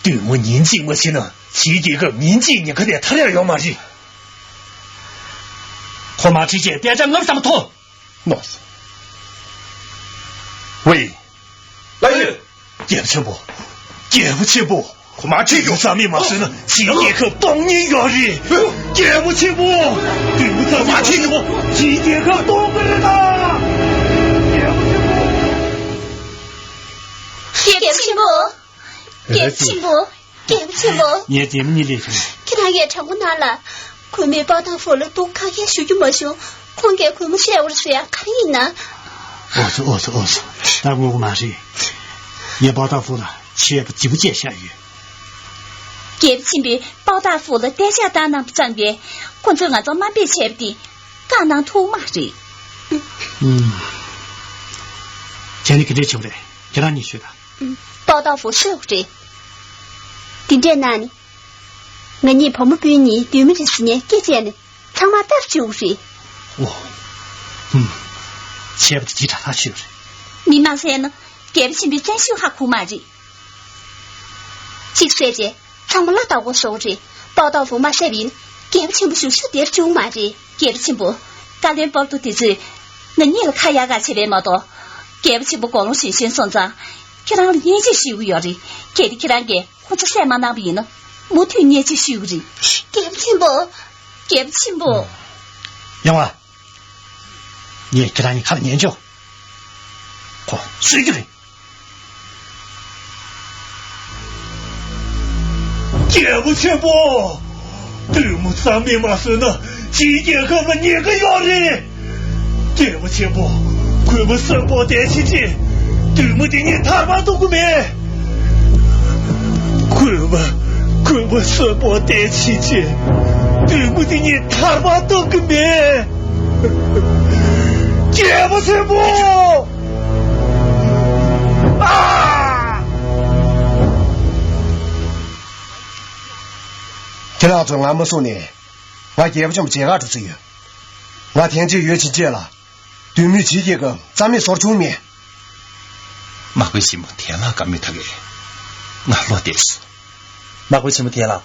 བདུད་མོ་ཉིན་གཅིག་མ་ཕྱིན་ན་ཕྱིའི་རྒྱལ་ཁབ་ཉིན་གཅིག་ཉེན་ཁ་ནས་ཐར་ཡག་ཡོད་མ་རེད། ཁོ་མ་ཁྲིད་བྱས་དཔེ་ཆ་ལྔ་བསམ་མཐོང་། མནོ་སོང་། ཝེ། ལགས་ཡོད། རྒྱལ་པོ་ཆེན་པོ། རྒྱལ་པོ་ཆེན་པོ། ཁོ་མ་ཁྲིད་རྒྱུ་རྩ་མེད་མ་བཟོས་ན་ཕྱིའི་རྒྱལ་ཁབ་སྟོང་ཉིད་ཡོད་རེད། རྒྱལ་པོ་ཆེན་པོ། བདུད་མོ་རྩ་མེད་མ་བཟོས་ན་ཕྱིའི་རྒྱལ་ཁབ་སྟོང་གི་རེད་ད། རྒྱལ་པོ་ཆེན་པོ། རྒྱལ་པོ་ཆེན་པོ། རྒྱལ་པོ་ཆེན་པོ། རྒྱལ་པོ་ཆེན་པོ། ངའི་ལྡེ་མིག་གཉིས་སླེབས་བྱུང་། ཁྱེད་རང་གིས་དྲང་པོ་གནང་ལ། གུས་མོས་པའོ་ཏ་ཧྥུ་ལ་སྡུག་ཁག་ཁག་ཞུ་རྒྱུ་མ་བྱུང་། ཁོང་གིས་གུས་མོ་བཤད་འོར་ཟེར་ཡ་ག་རེ་ཡིན་ན། ཨོ་ཙི་ཨོ་ཙི་ཨོ་ཙི། ད་དངོས་པོ་མ་རེད། ངས་པའོ་ཏ་ཧྥུ་ལ་ཆད་པ་ལྗིད་པོ་བཅད་བཞག་ཡོད། རྒྱལ་པོ་ཆེན་པོས་པའོ་ཏ་ཧྥུ་ལ་གཏད་ཆགས་བཏང་གནང་བ་ཙམ་གྱིས་ཁོ་ཚོས་ང་ཚོ་དམའ་འབེབས་བྱས་པ་དེ་བཀག་གནང་ཐུབ་མ་རེད། ཨུམ། བྱས་ན་ག་འདྲས་བྱེད་པ་རེད། ཁྱེད་རང་གཉིས་ཤོད་དང་། པའོ་ཏ་ཧྥུ་གསོད་དགོས་རེད། དེ་འདྲས་གནང་ནི། ང་གཉིས་བུ་མོ་སྤུན་གཉིས་བདུད་མོ་རེད་ཟེར་ནས་སྐེ་བཅད་ནས་ཚང་མ་ལྟར་བཅུག་རེད། ཨོ། ཧུམ། བྱས་པ་དེ་ཇི་ལྟར་ལྷག་ཤོས་རེད། མི་མང་བསད་ན་རྒྱལ་པོ་ཆེན་པོའི་བཙན་ཤེད་ཧ་གོ་མ་རེད། གཅིག་བསད་རྗེས་ཚང་མ་བླ་དྭགས་པོ་བཟོ་རེད། པའོ་ཏ་ཧྥུ་མ་བསད་པ་ཡིན་རྒྱལ་པོ་ཆེན་པོ་བཞུགས་ས་དེར་བཅུག་མ་རེད། རྒྱལ་པོ་ཆེན་པོ། བཀའ་བློན་སྤོར་ཏོ་དེ་ཚོས་ང་གཉིས་ལ་ཁ་ཡག་ག་བྱས་པས་མ་གཏོགས། རྒྱལ་པོ་ཆེན་པོ་དགུང་ལོ་གཞོན་གཞོན་སོང་ཙང་། ཁྱེད་རང་ལ་བརྙས་བཅོས་ཞུ་གི་ཡོད་རེད། གལ་ཏེ་ཁྱེད་རང་གིས་ཁོ་ཚོ་བསད་མ་གནང་བ་ཡིན་ན། མུ་མཐུད་བརྙས་བཅོས་ཞུ་གི་རེད། རྒྱལ་པོ་ཆེན་པོ། རྒྱལ་པོ་ཆེན་པོ། ཡོང་བ། ངས་ཁྱེད་རང་གཉིས་ཁ་ལ་ཉན་ཆོག་ཁོ་གསོད་རྒྱུ་རེད། རྒྱལ་པོ་ཆེན་པོ། བདུད་མོ་རྩ་མེད་མ་བཟོས་ན་ཕྱིའི་རྒྱལ་ཁབ་ལ་ཉེན་ཁ་ཡོད་རེད། རྒྱལ་པོ་ཆེན་པོ། གུས་པ་གསོན་པོ་བསྡད་ཕྱིན་ཆད་བདུད་མོ་འདི་གཉིས་ཐར་པ་གཏོང་གི་མེད། གུས་པ། གུས་པ་གསོན་པོ་བསྡད་ཕྱིན་ཆད་བདུད་མོ་འདི་གཉིས་ཐར་པ་གཏོང་གི་མེད། རྒྱལ་པོ་ཆེན་པོ། ཨ། ཁྱེད་རང་ཚོ་ང་མ་གསུངས་ནས་ང་རྒྱལ་པོ་ཆེན་པོ་མཇལ་ཁ་འགྲོ་རྩིས་ཡོད། ང་ཐེངས་གཅིག་ཡོད་ཕྱིན་ཆད་ལ་བདུད་མོས་ཕྱིའི་རྒྱལ་ཁབ་རྩ་མེད་བཟོ་རྒྱུ་མེད། དམག་དཔོན་ཆེན་མོ་དན་ལགས་བཀའ་མོལ་ད་གས་ང་བློ་གཏད་སོང་། དམག་དཔོན་ཆེན་མོ་དན་ལགས།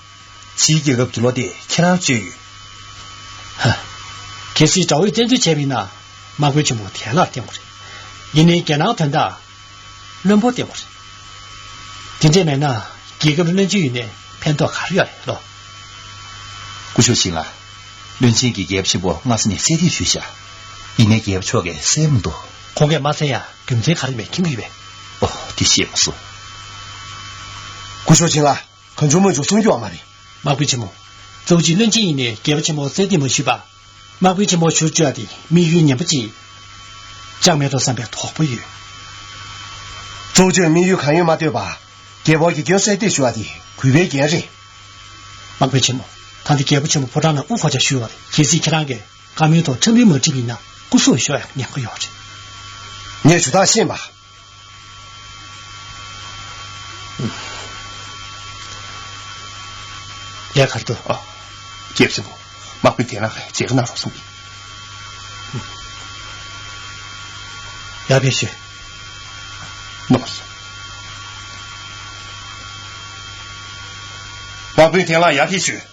ཕྱིའི་རྒྱལ་ཁབ་ཀྱི་བློ་གཏད་ཁྱེད་རང་གཅོད་ཡོད། ཧ། གལ་སྲིད་དགྲ་བོས་བཙན་འཛུལ་བྱས་པ་ཡིན་ན་དམག་དཔོན་ཆེན་མོ་དན་ལགས་བསྟེན་དགོས་རེད། ཡིན་ནའི་རྒྱལ་ནང་དོན་དག་བློན་པོ་བསྟེན་དགོས་རེད། དེ་འདྲས་མེད་ན་རྒྱལ་ཁབ་ལ་གནོད་སྐྱོན་ཡོད་ནའི་ཕན་ཐོགས་ག་རེ་ཡོད་རེད་ལོ། སྐུ་ཞབས་ཆིང་ལགས། བློན་ཆེན་གྱིས་རྒྱལ་པོ་ཆེན་པོ་སྔ་ས་ནས་གསོད་རེས་ཞུས་ཤག་ཡིན་ནའི་རྒྱལ་པོ་མཆོག་གིས་གསོད་མི་འདུག་ཁོང་གིས་མ་གསོད་ཡ་རྒྱུ་མཚན་ག་རེ་མེད་མཁྱེན་གྱི་ཡོད་པས། ཨོ། དེ་ཤེས་མ་སོང་། སྐུ་ཞབས་ཆིང་ལགས། གང་བྱུང་མང་བྱུང་གསུང་རྒྱུ་ཡོད་མ་རེད། དམག་དཔོན་ཆེན་མོ། གཙོ་བོ་གཅིག་བློན་ཆེན་ཡིན་ནའི་རྒྱལ་པོ་ཆེན་མོ་གསོད་རེས་མ་ཞུས་པ། དམག་དཔོན་ཆེན་མོ་ཞུ་བཅུག་ཡ་དེ་དམིགས་ཡུལ་ངན་པ་ཅིག་ཅང་མེད་འགྲོ་བསམ་པའི་དོགས་པ་ཡོད། གཙོ་བོ་གཅིག་དམིགས་ཡུལ་གང་ཡོད་མ་ལྟོས་པར་རྒྱལ་པོ་གི་སྐྱོན་གསལ་འདེབས་ཞུ་བ་དེ་གུས་པའི་འགན་རེད། དམག་དཔོན་ཆེན་མོ། ད་འདི་རྒྱལ་པོ་ཆེན་མོ་ཕོ་བྲང་ནང་དབུ་འཁོར་བྱ་ཞུས་པ་རེད། གལ་སྲིད་ཁྱེད་རང་གིས་བཀའ་མོལ་ཐོག་ཁྲིམས་ལུགས་མ་འགྲིག་པ་ཡིན་ན་སྐུ་སྲོག་ཤོར་ཡག་ཉེན་ཁ་ཡོད་རེད། ངས་ཇུས་ཐག་ཤེས་པ། ལས་ཀ་འདུག་ཨ། རྒྱལ་པོ་ཆེན་པོ། དམག་དཔོན་དེ་ལ་མཇལ་ཁ་གནང་རོགས་གསུངས་ཡིན། ཡར་ཕེབས་ཤོག་དམག་དཔོན་ཐེན་ལགས་ཡར་ཕེབས་ཤོག་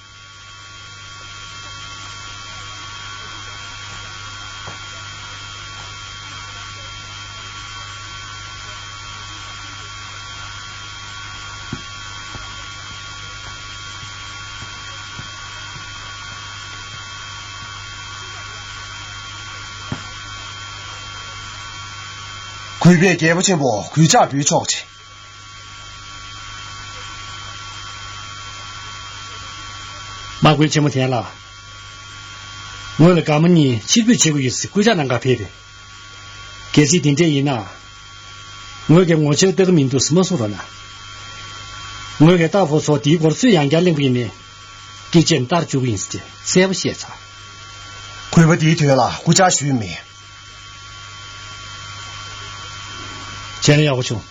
གུས་པས་རྒྱལ་པོ་ཆེན་པོ་གུས་ཕྱག་འབུལ་ཆོག་ཅིག་དམག་དཔོན་ཆེན་མོ་ཐེན་ལགས། ངོས་ལ་དགའ་མོ་གཉིས་ཕྱིར་འབུད་བྱེད་དགོས་ཡོད་ཟེར་སྐུལ་ལྕག་གནང་གར་ཕེབས་པས། གལ་སྲིད་དེ་འདྲས་ཡིན་ན། ངོས་ཀྱི་ངོ་ཕྱིར་ལྟ་གི་མི་འདུག་ཟེར་མ་གསུང་རོགས་གནང་། ངོས་ཀྱི་རྟ་ཕོ་ཚོ་དེའི་སྐོར་སུས་ཡང་བསྐྱར་གླེང་པ་ཡིན་ནའི། སྐེ་ཅེར་བཏར་བཅུག་གི་ཡིན་ཟེར་གསལ་པོ་བཤད་ཚར། གུས་པ་དེའི་དོན་ལ་སྐུལ་ལྕག་ཞུས་མེད། བྱས་ན་ཡག་པོ་བྱུང་།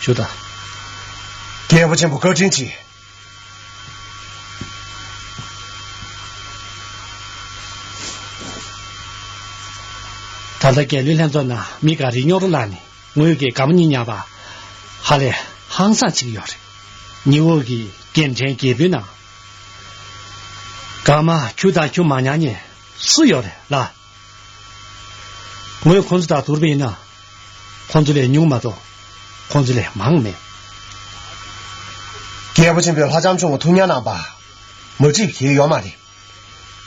ཞུ་དང་། རྒྱལ་པོ་ཆེན་པོ་བཀའ་དྲིན་ཆེ། ད་ལྟ་རྒྱལ་བློན་ལྷན་ཚོགས་ནང་མི་འགའ་རེས་རྙོག་དྲ་བསླངས་ནས་ངོས་ཀྱིས་དགའ་མོ་གཉིས་ཉར་བ་ཧ་ལས་ཧང་སངས་བྱེད་ཀྱི་ཡོད་རེད། ཉི་འོག་གི་རྒན་གྲས་རྒྱལ་པོའི་ནང་། དགའ་མ་ཁྱོད་དང་ཁྱོད་མ་ཉར་མཁན་སུ་ཡོད་རེད་ལ། ངོས་ཁོང་ཚོ་དང་བསྡུར་བ་ཡིན་ན། ཁོང་ཚོ་ལས་ཉུང་མ་གཏོགས་ཁོང་ཚོ་ལས་མང་མེད། རྒྱལ་པོ་ཆེན་པོས་ལྷ་ལྕམ་ཆུང་བ་ཐུགས་ཉར་གནང་བ། མ་འགྲིག་པ་གང་ཡང་ཡོད་མ་རེད།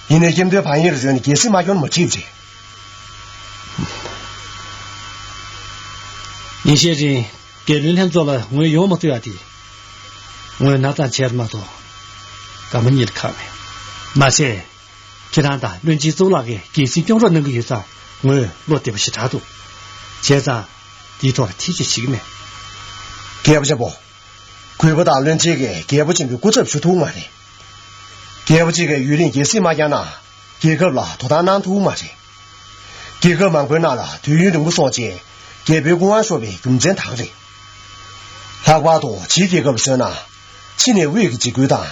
ཡིན་ནའི་སྐྱེམས་དོན་བག་གཡེང་རེ་རོལ་ནས་རྒྱལ་སྲིད་མ་སྐྱོང་ན་མ་འགྲིག་པ་རེད། ཉིན་ཤས་རིང་རྒྱལ་བློན་ལྷན་ཚོགས་ལ་ངོས་ཡོང་མ་ཐུབ་ཡ་དེ། ངོས་སྣང་དག་བྱས་མ་གཏོགས་དགའ་མོ་གཉིས་ལ་ཁག་མེད། མ་ཟད། ཁྱེད་རང་དང་བློན་ཆེན་གཙུག་ལག་གིས་རྒྱལ་སྲིད་སྐྱོང་རོགས་གནང་གི་ཡོད་ཙང་ངོས་བློ་བདེ་པོ་ཞེ་དྲག་འདུག་བྱས་ཙང་དེའི་ཐོག་ལ་ཐེ་བྱུས་བྱེད་ཀྱི་མེད། རྒྱལ་པོ་ཆེན་པོ། གུས་པ་དང་བློན་ཆེན་གྱིས་རྒྱལ་པོ་ཆེན་པོའི་སྐུ་ཚབ་ཞུ་ཐུབ་མ་རེད། རྒྱལ་པོ་ཆེན་གྱིས་ཡུན་རིང་རྒྱལ་སྲིད་མ་བསྐྱངས་ན་རྒྱལ་ཁབ་ལ་དོ་སྣང་གནང་ཐུབ་མ་རེད། རྒྱལ་ཁབ་མང་པོའི་ནང་ལ་དུས་ཡུན་རིང་པོ་སོང་རྗེས་རྒྱལ་པོའི་སྐུ་དབང་ཤོར་བའི་རྒྱུ་མཚན་དག་རེད། ལྷག་པར་དུ་ཕྱིའི་རྒྱལ་ཁབ་ལ་བཟོས་ན། ཕྱི་ནས་དབུས་ཀྱི་འཇིགས་སྐུལ་དང་།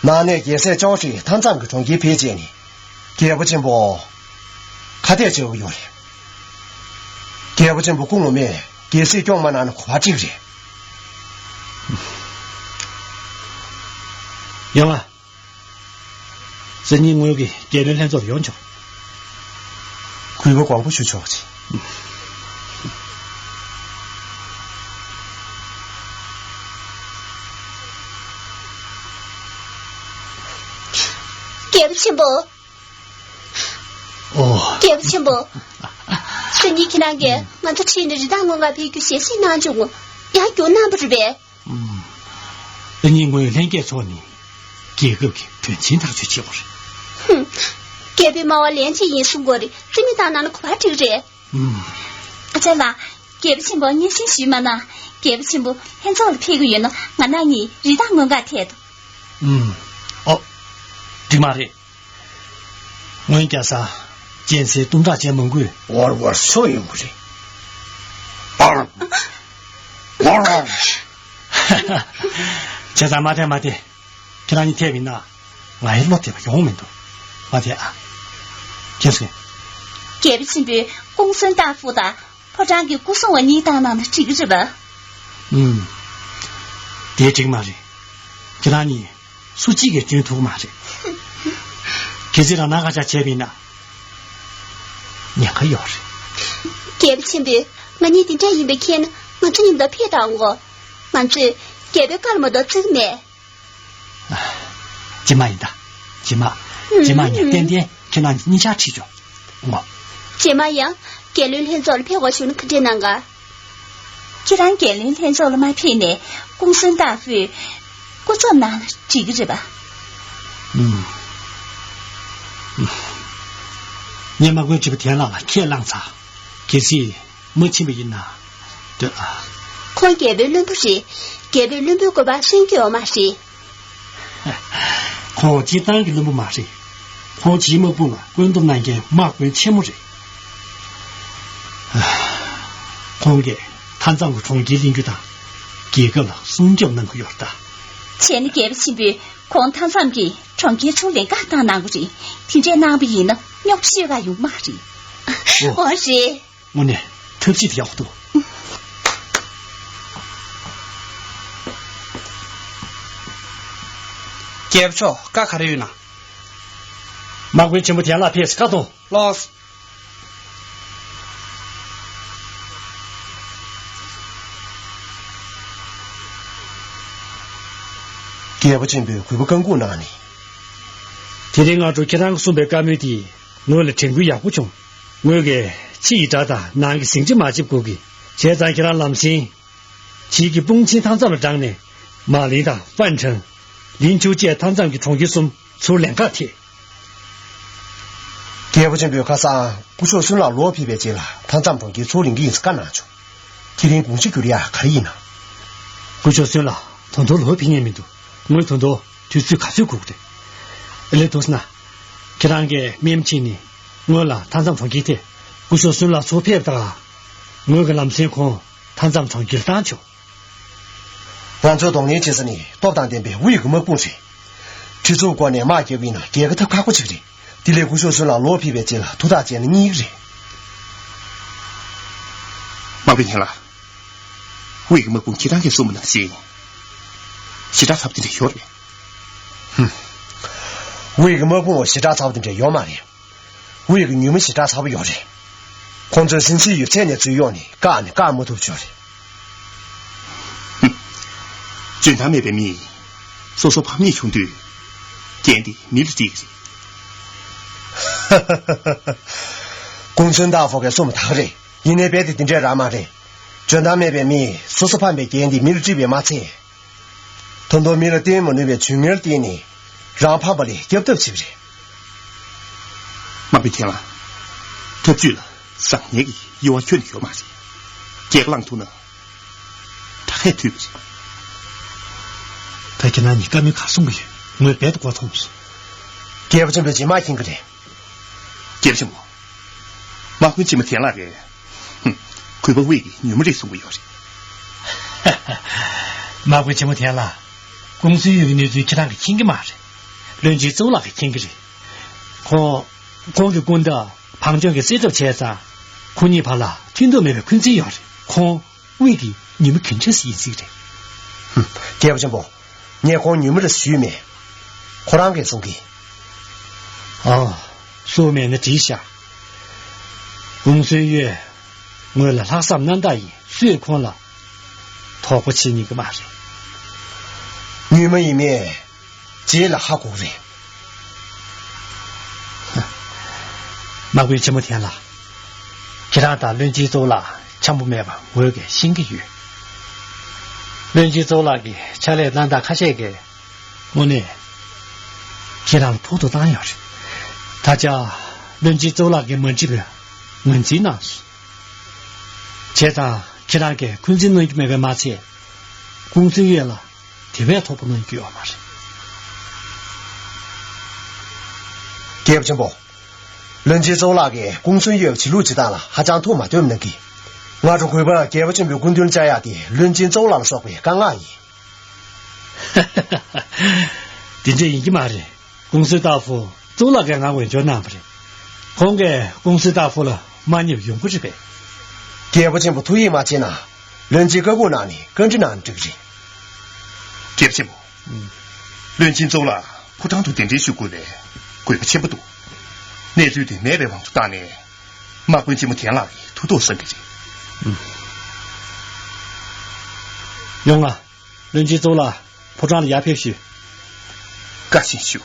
ནང་ནས་རྒྱལ་སྲས་ཅའོ་ཧྲི་མཐའ་མཚམས་ཀྱི་གྲོང་ཁྱེར་ཕེབས་རྗེས་ནི། རྒྱལ་པོ་ཆེན་པོ། ཁ་གཏད་བྱེད་དགོས་ཡོད་རེད། རྒྱལ་པོ་ཆེན་པོ་སྐུ་ངོ་མས་རྒྱལ་སྲིད་སྐྱོང་མ་གནང་ན་གོ་བ་འགྲིག་རེད། ཡོང་ང་། སང་ཉིན་ངོས་ཀྱིས་རྒྱལ་བློན་ལྷན་ཚོགས་ལ་ཡོང་ཆོག་གུས་པ་དགོངས་པ་ཞུ་ཆོག་ཅིག་རྒྱལ་པོ་ཆེན་པོ། ཨོ། རྒྱལ་པོ་ཆེན་པོ། སང་ཉིན་ཁྱེད་རང་གིས་ང་ཚོ་ཁྲིད་ནས་རི་དྭགས་རྔོན་གར་ཕེབས་རྒྱུ་ཞལ་བཞེས་གནང་བྱུང་ངོ་། ཡང་བསྐྱར་གནང་བ་རེད་པས། ཨུམ། དེ་ཉིན་ངོས་ལྷན་རྒྱས་ཚོགས་ནས་རྒྱལ་ཁབ་ཀྱི་དོན་ཆེན་ཐག་གཅོད་བྱེད་དགོས་རེད། ཧུམ། རྒྱལ་པོའི་སྨྲ་བ་ལན་གཅིག་ཡིན་གསུང་དགོས་རེད། རེ་མི་བཏང་ན་ནི་གོ་བ་འགྲིག་རེད། ཨུམ། ཨ་ཅག་ལགས། རྒྱལ་པོ་ཆེན་པོ་སྙན་སེང་ཞུས་མ་གནང་། རྒྱལ་པོ་ཆེན་པོ་ལྷན་ཚོགས་ལ་ཕེབས་ཀྱི་ཡོད་ན་ང་རང་གཉིས་རི་དྭགས་རྔོན་གར་ཐད་དོ། ཨུམ། ཨོ། འགྲིག་མ་རེད། སྔོན་རྒྱ་བཟའ་རྒྱལ་མཚན་གཏུམ་དྲག་ཅན་མང་པོས་ཝར་ཝར་ཤོར་ཡོང་གི་རེད། ཝར་ཝར་ཝར། བྱས་ཙང་མ་བལྟས་མ་བལྟས། ཁྱེད་རང་གཉིས་ཐེབས་ཡིན་ན་ང་ཡི་བློ་བདེ་བ་ཡོང་མི་འདུག་མ་བལྟས་ཨ། ཁྱེད་ཚོས། རྒྱལ་པོ་ཆེན་པོས་ཀུང་སུན་ཏཱ་ཧྥུ་དང་ཕོ་བྲང་གི་སྐུ་སྲུང་བ་གཉིས་བཏང་གནང་ན་འགྲིག་གི་རེད་པ། ཨུམ། དེ་འགྲིག་མ་རེད། ཁྱེད་རང་གཉིས་སུ་གཅིག་གིས་འཇོན་ཐུབ་མ་རེད། གལ་སྲིད་རང་ནང་ཁ་ཆག་བྱས་པ་ཡིན་ན་ཉེན་ཁ་ཡོད་རེད། རྒྱལ་པོ་ཆེན་པོས་ང་གཉིས་དེ་འདྲ་ཡིན་པ་མཁྱེན་ན་ང་ཚོ་མཉམ་དུ་ཕེབས་དང་ངོ་། ང་ཚོས་རྒྱལ་པོའི་བཀའ་ལ་མ་གཏོགས་བརྩི་གི་མེད། རྗེས་མ་ཡིན་ད། རྗེས་མ། རྗེས་མ་ངས་ཏན་ཏན་ཁྱེད་རང་གཉིས་ཆ་ཁྲིད་ཆོག་ངོ་། རྗེས་མ་ཡང་རྒྱལ་བློན་ལྷན་ཚོགས་ལ་ཕེབས་དགོས་བྱུང་ན་ག་འདྲས་གནང་ག་ཁྱེད་རང་རྒྱལ་བློན་ལྷན་ཚོགས་ལ་མ་ཕེབས་ནས་ཀུང་སུན་ཏཱ་ཧྥུའི་སྐུ་ཚབ་གནང་ན་འགྲིག་གི་རེད་པ། ཨུམ། ངས་དམག་དཔོན་ཁྲི་པ་ཐེན་ལགས་ལ་ཁས་བླངས་ཚར། གལ་སྲིད་མ་ཕྱིན་པ་ཡིན་ན། ལྟོས་ཨ། ཁོང་རྒྱལ་པོའི་བློན་པོ་རེད། རྒྱལ་པོའི་བློན་པོའི་བཀོད་པ་སྲུང་རྒྱུ་ཡོད་མ་རེད། ཁོང་སྤྱིར་བཏང་གི་བློན་པོ་མ་རེད། ཁོང་ཕྱིའི་དམག་དཔུང་ལ་བཀོད་འདོམས་གནང་མཁན་དམག་དཔོན་ཆེན་མོ་རེད། ཁོང་གིས་མཐའ་མཚམས་ཀྱི་གྲོང་ཁྱེར་ལེན་རྒྱུ་དང་། རྒྱལ་ཁབ་ལ་སྲུང་སྐྱོབ་གནང་གི་ཡོད་ད། བྱས་ན་རྒྱལ་པོ་ཆེན་པོས་ཁོང་མཐའ་མཚམས་ཀྱི་གྲོང་ཁྱེར་ཚུར་ལེན་ག་བཏང་གནང་དགོས་རེད། དེ་འདྲས་གནང་བ་ཡིན་ན་རྙོག་ཤོད་ག་ཡོང་མ་རེད། ཨོ། ཨོ་རེད། དངོས་གནས་ཐབས་ཤེས་དེ་ཡག་པོ་འདུག་རྒྱལ་པོ་མཆོག་བཀའ་ག་རེ་ཡོད་ན། དམག་དཔོན་ཆེན་པོ་དན་ལགས་ཕེབས་སོང་། བཀའ་གཏོང་། ལགས། རྒྱལ་པོ་ཆེན་པོས་གུས་པ་བཀའ་འགུག་གནང་ནས། དེ་རིང་སྔ་དྲོ་ཁྱེད་རང་གིས་གསུངས་པའི་བཀའ་མོལ་དེས་ངོས་ལ་དྲན་སྐུལ་ཡག་པོ་བྱུང་། ངོས་ཀྱིས་ཕྱི་ཡི་དགྲ་དང་ནང་གི་ཟིང་ཆ་མ་བྱེད་དགོས་ཀྱི། བྱས་ཙང་ཁྱེད་རང་ལམ་སེང་བྱིས་ཀྱི་དཔུང་ཆེན་མཐའ་མཚམས་ལ་བསྒྲགས་ནས། མ་ལིན་དང་པན་ཁྲང་། ལིན་ཆུ་བཅས་མཐའ་མཚམས་ཀྱི་གྲོང་ཁྱེར་གསུམ་ཚུར་ལེན་ཁ་ཐེག་རྒྱལ་པོ་ཆེན་པོས་ཁ་སང་སྐུ་ཞབས་སུན་ལགས་ལོག་ཕེབས་པའི་རྗེས་ལ་མཐའ་མཚམས་གྲོང་ཁྱེར་ཚུར་ལེན་གྱི་ཡིན་ཟེར་བཀའ་གནང་བྱུང་། དེ་རིང་དགོངས་གཞི་འགྱུར་ཡག་ག་རེ་ཡིན་ན། སྐུ་ཞབས་སུན་ལགས་ད་དུང་ལོག་ཕེབས་མཁན་མི་འདུག་ངོས་ད་དུང་དུས་ཚོད་ག་ཚོད་སྒུག་རེད། ཨེ་ལས་འདུག་ཟེར་ན། ཁྱེད་རང་གིས་སྨན་ཕྱིན་ནས་ངོས་ལ་མཐའ་མཚམས་གྲོང་ཁྱེར་དེ་སྐུ་ཞབས་སུན་ལགས་ཚུར་ཕེབས་དང་། ངོས་ཀྱི་ལམ་སེང་ཁོང་མཐའ་མཚམས་གྲོང་ཁྱེར་བཏང་ཆོག་ང་ཚོའི་གདོང་ལེན་བྱེད་ས་ནི་སྟོབས་དང་ལྡན་པའི་དབུས་ཀྱི་དམག་དཔུང་རེད། གྲི་མཚོའི་སྒོ་ནས་དམག་རྒྱག་པ་ཡིན་ན་རྒྱལ་ཁ་ཐོབ་ཁག་པོ་ཅིག་རེད། དེ་ལས་སྐུ་ཞབས་སུན་ལགས་ལོག་ཕེབས་པའི་རྗེས་ལ་ཐུགས་ཐག་བཅད་ན་གཉིས་རེད། དམག་དཔོན་ཡན་ལགས། དབུས་ཀྱི་དམག་དཔུང་ཁྱེད་རང་གིས་གསུངས་པ་ནང་བཞིན་ཞེ་དྲག་ཚ་པོ་དེ་འདྲ་ཡོད་རེད། ཧུམ། དབུས་ཀྱི་དམག་དཔུང་ཞེ་དྲག་ཚ་པོ་དེ་འདྲ་ཡོད་མ་རེད། དབུས་ཀྱི་ཉུལ་མ་ཞེ་དྲག་ཚ་པོ་ཡོད་རེད། ཁོང་ཚོའི་སེམས་སྲིད་ཡོད་ཚད་ནས་འཛུལ་ཡོང་ནས་བཀག་ནས་བཀག་མ་ཐུབ་ཆོག་རེད། ཧུམ། འཇོན་ཐང་མེད་པའི་མིས་སོ་སོ་ཕམ་ཉེས་བྱུང་དུས་འགན་དེ་མི་ལ་སྤྲད་ཀྱི་རེད། ཀུང་སུན་ཏཱ་ཧྥུ་གིས་གསུངས་པ་དག་རེད། ཡིན་ནའི་རྦད་དེ་དེ་འདྲས་རང་མ་རེད། འཇོན་ཐང་མེད་པའི་མིས་སོ་སོ་ཕམ་པའི་འགན་དེ་མི་ལ་སྤྲད་པས་མ་ཚད། ད་དུང་མི་ལ་བརྟེན་མ་ནུས་པའི་ཇུས་ངན་ལ་བརྟེན་ནས་རང་ཕམ་པ་ལས་སྐྱབས་ཐབས་བྱེད་པ་རེད། དམག་དཔོན་ཐན་ལ། འཐབ་ཇུས་ལ་བཟང་ངན་གྱི་དབྱེ་བ་ཁྱོན་ནས་ཡོད་མ་རེད། རྒྱལ་ཁ་བླངས་ཐུབ་ན་དྲག་ཧད་ཐུབ་པ་རེད། ད་ཁྱེད་རང་གཉིས་བཀའ་མོལ་ག་གསུང་གི་ཡོད། ངོས་རྦད་དེ་མགོ་འཐོམས་སོང་། རྒྱལ་པོ་ཆེན་པོས་རྗེས་མ་མཁྱེན་གྱི་རེད། རྒྱལ་པོ་ཆེན་པོ། དམག་དཔོན་ཆེན་མོ་དན་ལགས་ཀྱིས། ཧུམ། གུས་པ་དབུས་ཀྱི་ཉུལ་མ་རེད་གསུང་གི་ཡོད་རེད། དམག་དཔོན་ཆེན་མོ་དན་ལགས། ཀུང་སུན་གཡུས་ཀྱི་གནས་ཚུལ་ཁྱེད་རང་གིས་མཁྱེན་གྱི་མ་རེད། བློན་ཆེན་ཙོའུ་ལགས་ཀྱིས་མཁྱེན་གྱི་རེད། ཁོང་། ཁོང་གི་སྐུ་ཟླ་བང་ཅོན་གྱིས་བསད་གྲབས་བྱས་ཙང་། ཁོ་གཉིས་བར་ལ་མཐུན་སྡོམ་མེད་པའི་འཁོན་འཛིན་ཡོད་རེད། ཁོང་དབུས་ཀྱི་ཉུལ་མ་རྒྱུན་ཆད་ཟེར་ཡིན་སྲིད་ཀྱི་རེད། ཧུམ། རྒྱལ་པོ་ཆེན་པོ། ངས་ཁོང་ཉུལ་མ་རེད་ཞུས་མེད། ཁོ་རང་གིས་གསུང་གི། ཨ། སུ་མེད་ན་བྲིས་ཤག་ཀུང་སུན་གཡུས་ངོས་ལ་ལྷག་བསམ་རྣམ་དག་ཡིན། སུས་ཁོང་ལ་དོགས་པ་བྱེད་ཉན་གི་མ་རེད། ཉུལ་མ་ཡིན་མེད། རྗེས་ལ་ཧ་གོ་གི་རེད། དམག་དཔོན་ཆེན་མོ་དན་ལགས། ཁྱེད་རང་དང་བློན་ཆེན་ཙོའུ་ལགས་འཆམ་པོ་མེད་པ་ངོས་ཀྱིས་ཤེས་ཀྱི་ཡོད། བློན་ཆེན་ཙོའུ་ལགས་ཀྱི་ཕྱག་ལས་རྣམ་དག་ཁ་ཤས་ཀྱིས་དངོས་གནས་ཁྱེད་རང་ལ་ཕོག་ཐུག་བཏང་ཡོད་རེད། ད་ཆ་བློན་ཆེན་ཙོའུ་ལགས་ཀྱིས་མ་འགྲིག་པའི་ངོས་འཛིན་གནང་སོང་། བྱས་ཙང་ཁྱེད་རང་གིས་འཁོན་འཛིན་གནང་རྒྱུ་མེད་པས་མ་ཚད། ཀུང་སུན་གཡུས་ལ་དེ་བས་དོགས་པ་གནང་རྒྱུ་ཡོད་མ་རེད། རྒྱལ་པོ་ཆེན་པོ། བློན་ཆེན་ཙོའུ་ལགས་ཀྱིས་ཀུང་སུན་གཡུས་བྱེད་ལུགས་བྱེད་སྟངས་ལ་ཧ་ཅང་ཐུགས་མ་མཐུན་གནང་གི། སྔ་དྲོ་གུས་པས་རྒྱལ་པོ་ཆེན་པོའི་སྐུ་མདུན་བཅར་ཡག་དེ་བློན་ཆེན་ཙོའུ་ལགས་ལ་སོགས་པའི་བཀའ་མངགས་ཡིན། དེ་འདྲ་ཡིན་གྱི་མ་རེད། ཀུང་སུན་ཏཱ་ཧྥུ་ཙོའུ་ལགས་ཀྱིས་ང་འོས་སྦྱོར་གནང་བ་རེད། ཁོང་གིས་ཀུང་སུན་ཏཱ་ཧྥུ་ལ་མ་མཉེས་པ་ཡོང་གི་རེད་པས། རྒྱལ་པོ་ཆེན་པོ་ཐུགས་ཡིད་མ་ཆེས་ན། བློན་ཆེན་བཀའ་འགུག་གནང་ནས་བཀའ་འདྲི་གནང་ན་འགྲིག་གི་རེད། རྒྱལ་པོ་ཆེན་པོ། ཨུམ། བློན་ཆེན་ཙོའུ་ལགས་ཕོ་བྲང་དུ་གདན་འདྲེན་ཞུ་དགོས་པའི་དགོས་པ་ཆེན་པོ་འདུག་གནས་ཚུལ་དེ་མེད་པའི་དབང་དུ་བཏང་ནས། དམག་དཔོན་ཆེན་མོ་དན་ལགས་ཀྱིས་ཐུགས་དོགས་ཟ་གི་རེད། ཨུམ། ཡོང་ང་། བློན་ཆེན་ཙོའུ་ལགས་ཕོ་བྲང་ལ་ཡར་ཕེབས་ཤིག་བཀའ་བཞིན་ཞུ།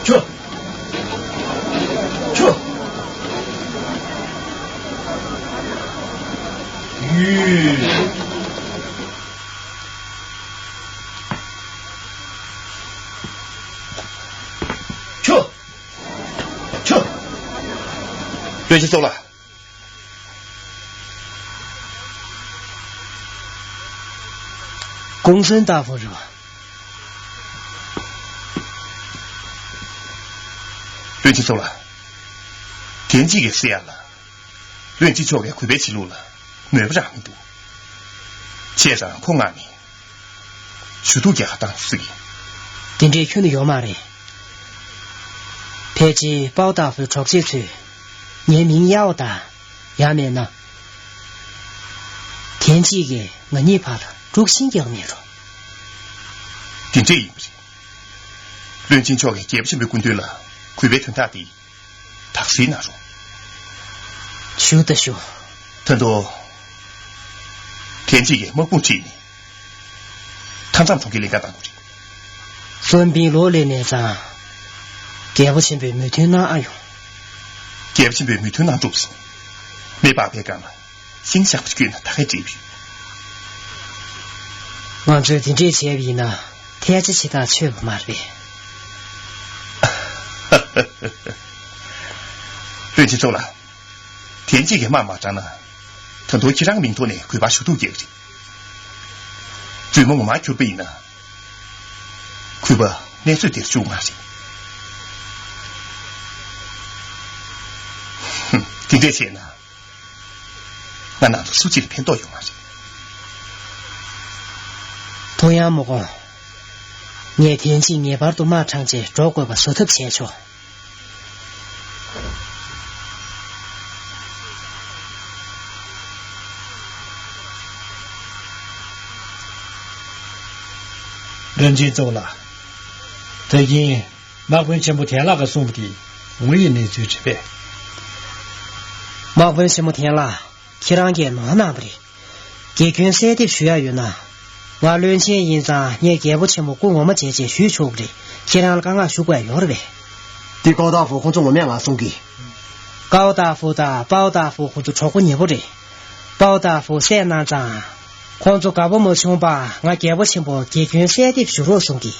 ཁྱོད། ཁྱོད། ཡུས། ཁྱོད། ཁྱོད། བློན་ཆེན་ཙོའུ་ལགས། ཀུང་སུན་ཏཱ་ཧྥུ་རེད་པ། བློན་ཆེན་ཙོའུ་ལགས། འགན་གཅིག་གིས་སེལ་ཡག་ལ། བློན་ཆེན་མཆོག་གི་གུས་པའི་བྱེད་ལུགས་ལ་མོས་པ་རང་མི་འདུག་བྱས་ཙང་ཁོ་མངགས་ནས། ཞུ་གཏུག་རྒྱག་ག་བཏང་ཟེར་གི། དེ་འདྲའི་ཁྱོན་ནས་ཡོད་མ་རེད། ཕལ་ཆེར་དཔའ་བོ་དྭགས་པོའི་གྲོགས་མཆེད་ཚོས་ངའི་མིང་གཡར་བ་དང་། ཡང་མིན་ན། དེ་གཅིག་གིས་ང་གཉིས་བར་ལ་དཀྲུག་ཤིང་རྒྱག་མེད་རུང་། དེ་འདྲས་ཡིན་པ་རེད། བློན་ཆེན་མཆོག་གིས་རྒྱལ་པོ་ཆེན་པོའི་སྐུ་མདུན་ལ་གུས་པའི་དོན་དག་དེ་དག་སེལ་གནང་རོགས། ཞུ་ད་ཞུ། ད་དུང་། དེ་གཅིག་གིས་དམག་དཔུང་ཁྲིད་ནས། མཐའ་མཚམས་གྲོང་ཁྱེར་ལེན་ག་བཏང་དགོས་རེད། སུན་པིན་ལོ་སླེབས་ནས་ཙང་། རྒྱལ་པོ་ཆེན་པོས་མོས་མཐུན་གནང་ཨ་ཡོང་། རྒྱལ་པོ་ཆེན་པོས་མོས་མཐུན་གནང་གྲུབ་སོང་། མེ་སྤར་བའི་སྒང་ལ་ཤིང་ཞགས་པ་བསྐྱོན་ན་ད་གས་འགྲིག་གི་ཡོད། ང་ཚོས་དེ་འདྲས་བྱས་པ་ཡིན་ན་ཐལ་ཆ་ཆེ་ཐག་ཆོད་པ་མ་རེད་པས། བློན་ཆེན་ཚོ་ལ། དེ་གཅིག་གིས་དམག་མ་དྲངས་ན། ད་དུང་ཁྱེད་རང་མིང་ཐོག་ནས་གུས་པ་ཞུ་གཏུག་རྒྱག་གི་རེད། རྫུན་མ་ངོ་མ་གྱུར་པ་ཡིན་ན། གུས་པ་གནས་ཚུལ་དེར་བཅུག་མ་རེད། ཧུམ། དེ་འདྲས་བྱས་ན། ང་ནང་དུ་སུ་གཅིག་ལ་ཕན་ཐོགས་ཡོད་མ་རེད། ཐོ་ཡང་མོ་གོང་། ངས་དེ་གཅིག་ངེས་པར་དུ་དམག་དྲངས་རྗེས་འགྲོ་དགོས་པ་བཟོ་ཐབས་བྱས་ཆོག། བློན་ཆེན་གཙོ་བོ་ལགས། ད་གིན་དམག་དཔོན་ཆེན་པོ་ཐན་ལགས་ཀྱིས་གསུངས་པ་དེ་དངོས་ཡོད་གནས་ཚུལ་རེད་པས། དམག་དཔོན་ཆེན་པོ་ཐན་ལགས། ཁྱེད་རང་གིས་ནོར་གནང་བ་རེད། དགེ་སྐྱོན་གསལ་འདེབས་ཞུ་ཡ་ཡོད་ན། ང་བློན་ཆེན་ཡིན་ཙང་ངས་རྒྱལ་པོ་ཆེན་པོ་སྐུ་ངོ་མ་བྱས་རྗེས་ཞུས་ཆོག་གི་རེད། ཁྱེད་རང་ལ་དཀའ་ངལ་ཞུ་དགོས་ཡ་ཡོད་རེད་པས། འདི་ཀའོ་ཏཱ་ཧྥུ་ཁོང་ཚོ་ངོ་མས་ང་གསུང་གི། ཀའོ་ཏཱ་ཧྥུ་དང་པའོ་ཏཱ་ཧྥུ་ཁོང་ཚོ་གྲོགས་པོ་ཉེ་པོ་རེད། པའོ་ཏཱ་ཧྥུ་བསད་གནང་ཙང་། ཁོང་ཚོ་དགའ་པོ་མ་བྱུང་བར་ང་རྒྱལ་པོ་ཆེན་པོར་དགེ་སྐྱོན་གསལ་འདེབས་ཞུ་རོགས་གསུང་གི།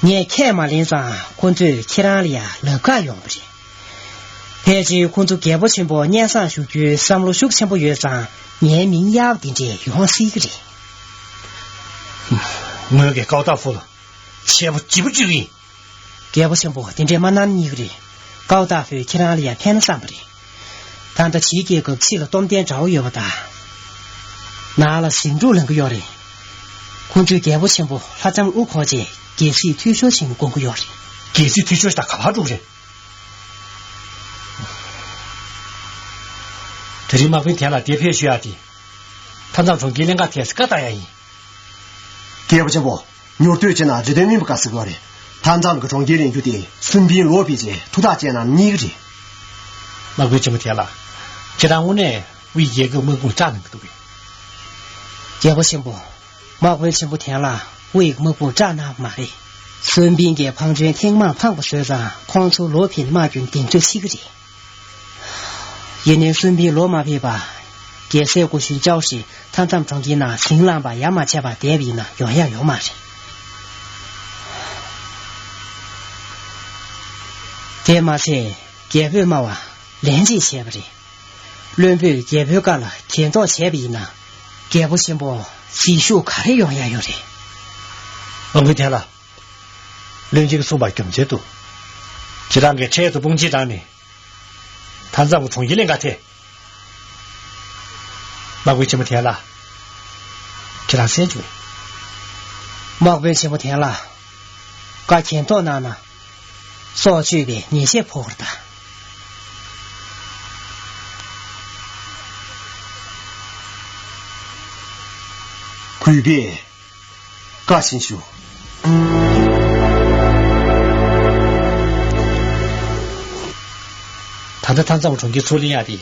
ངས་ཁས་མ་ལེན་ཙང་ཁོང་ཚོས་ཁྱེད་རང་ལ་ཡ་ལབ་ཁ་ཡོང་བ་རེད། ཕལ་ཆེར་ཁོང་ཚོ་རྒྱལ་པོ་ཆེན་པོ་སྙན་སེང་ཞུ་རྒྱུའི་བསམ་བློ་ཤུགས་ཆེན་པོ་ཡོད་ཙང་ངའི་མིང་གཡར་བ་དེ་འདྲས་ཡོང་སྲིད་ཀྱི་རེད། ངོས་ཀྱིས་ཀའོ་ཏཱ་ཧྥུ་ལ་ཆེ་བོ་ལྗིད་པོ་བཅུག་གི་ཡིན། རྒྱལ་པོ་ཆེན་པོ་དེ་འདྲས་མ་གནང་སྙིང་གི་རེད། ཀའོ་ཏཱ་ཧྥུས་ཁྱེད་རང་ལ་ཡ་ཕན་ན་བསམ་པ་རེད། ད་ལྟ་ཕྱིའི་རྒྱལ་ཁབ་ཕྱི་ལ་སྟོབས་ལྡན་འདྲ་བོ་ཡོད་པ་དང་། ནང་ལ་ཟིང་འཁྲུག་ལངས་ཀྱི་ཡོད་རེད། ཁོང་ཚོས་རྒྱལ་པོ་ཆེན་པོ་ལྷ་ལྕམ་དབུ་འཁོར་རྗེས་རྒྱལ་སྲིད་འཐུས་ཤོར་ཕྱིན་དགོངས་ཀྱི་ཡོད་རེད། རྒྱལ་སྲིད་འཐུས་ཤོར་ཞིག་དང་ག་པར་འགྲོ་གི་རེད། དེ་རིང་དམག་དཔོན་དེ་ལ་དེ་ཕེབས་ཞུ་ཡག་དེ། མཐའ་མཚམས་གྲོང་ཁྱེར་གླིང་ག་ཐད་སི་བཀའ་བཏང་ཡག་ཡིན། རྒྱལ་པོ་ཆེན་པོ། མྱུར་སྡོད་བྱས་ན་རེ་དོན་སྨིན་པ་དགའ་ཟེར་གྱི་ཡོད་རེད། མཐའ་མཚམས་ཀྱི་གྲོང་ཁྱེར་ལེན་རྒྱུ་དེ་སུན་པིན་ལོ་ཕེབས་རྗེས་ཐུགས་ཐག་བཅད་གནང་གཉིས་ཀྱི་རེད། དམག་དཔོན་ཆེན་པོ་དེ་ལ། ཁྱེད་རང་དངོས་གནས་དབུས་རྒྱལ་ཁབ་དམག་དཔུང་སྐྲག་གནང་གི་འདུག་གས། རྒྱལ་པོ་ཆེན་པོ། དམག་དཔོན་ཆེན་པོ་དེ་ལ་དབུས་དམག་དཔུང་སྐྲག་གནང་མ་རེད། སུན་པིན་གྱིས་ཕང་ཆེན་ཐེངས་མང་འཕངས་པ་བཟོས་ཙང་ཁོང་ཚོ་ལོ་ཕེབས་དམག་རྒྱུན་གདེང་ཚོད་ཆེ་གི་རེད། ཡིན་ནའི་སུན་པིན་ལོ་མ་ཕེབས་པ། རྒྱལ་སྲས་སྐུ་གཞོན་ཅའོ་ཧྲི་མཐའ་མཚམས་གྲོང་ཁྱེར་ནང་ཟིང་ལངས་པ་ཡ་མ་བྱས་པར་བསྡད་པ་ཡིན་ན་ཡོང་ཡ་ཡོད་མ་རེད། དེ་མ་ཚད་རྒྱལ་པོས་སྨྲ་བ་ལན་གཅིག་བྱས་པ་རེད། བློན་པོས་རྒྱལ་པོའི་བཀའ་ལ་གྱེན་ཐོག་བྱས་པ་ཡིན་ན་རྒྱལ་པོ་ཆེན་པོ་ཟིལ་ཤུགས་ག་རེ་ཡོང་ཡ་ཡོད་རེད། དམག་དཔོན་དེ་ལ། བློན་ཆེན་གྱིས་གསུངས་པ་རྒྱུ་མཚན་འདུག་ཁྱེད་རང་གིས་འཕྲལ་དུ་དཔུང་ཆེན་དྲངས་ནས། མཐའ་མཚམས་ཀྱི་གྲོང་ཁྱེར་གླིང་ག་ཐད། དམག་དཔོན་ཆེན་མོ་དེ་ལ། ཁྱེད་རང་གསན་བྱུང་། དམག་དཔོན་ཆེན་མོ་དེ་ལ། བཀའ་གྱེན་ཐོག་གནང་ན། སྲོག་གཅོད་པའི་ཉེས་ཆད་ཕོག་པར་གདའ། གུས་པས་བཀའ་བཞིན་ཞུ། ད་ལྟ་མཐའ་མཚམས་གྲོང་ཁྱེར་ཚུར་ལེན་ཡག་དེ་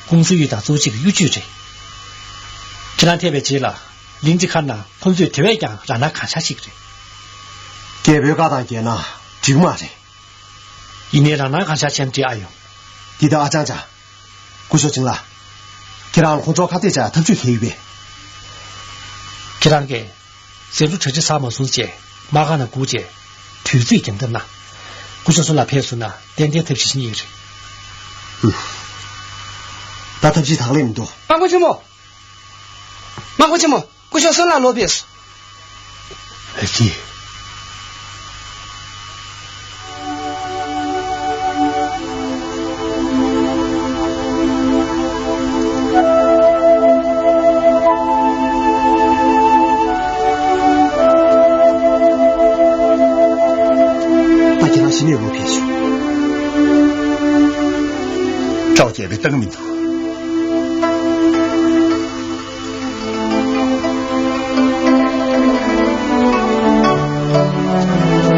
ཀུང་སི་ཡུལ་དང་གཙོ་ཆེ་གི་གཡུ་ཆུ་རེད། ཁྱེད་རང་ཐེ་བའི་རྗེས་ལ་ལིང་ཙི་ཁར་ན་ཁོ་ཚོས་དེ་བས་ཀྱང་རང་སྣང་གང་ཤར་ཞིག་རེད། རྒྱལ་པོའི་བཀའ་དང་འགལ་ན་འགྲིག་མ་རེད། ཡིན་ནའི་རང་སྣང་གང་ཤར་ཆེན་འདྲི་ཨ་ཡོང་། འདི་ལྟ་ཨ་ཅང་ཅང་། སྐུ་ཞབས་ཅིང་ལགས། ཁྱེད་རང་ཁོང་ཚོར་ཁ་གཏད་བྱ་ཐབས་ཇུས་གལ་ཡོད་པས། ཁྱེད་རང་གིས་ཟེ་འབྲུ་གྲ་སྒྲིག་ཚར་མ་སོང་ཅེས་དམག་སྒར་ནང་སྒུག་བྱས་དུས་ཚོད་འགྱངས་ཐབས་གནང་། སྐུ་ཞབས་སུན་ལགས་ཕེབས་སོང་ན་ཏན་ཏན་ཐབས་ཤེས་ཤིག་རྙེད་ཀྱི་རེད། ད་ཐབས་ཤེས་དག་ལས་མི་འདུག་དམག་དཔོན་ཆེན་མོ། དམག་དཔོན་ཆེན་མོ། སྐུ་ཞབས་སུན་ལགས་ལོག་ཕེབས་སོང་། ཨ་ཙི། ད་ཁྱེད་རང་གཞི་ནས་ལོག་ཕེབས་ཤོག་ཀྲོའུ་རྒྱལ་པོས་བཏང་མི་འདུག་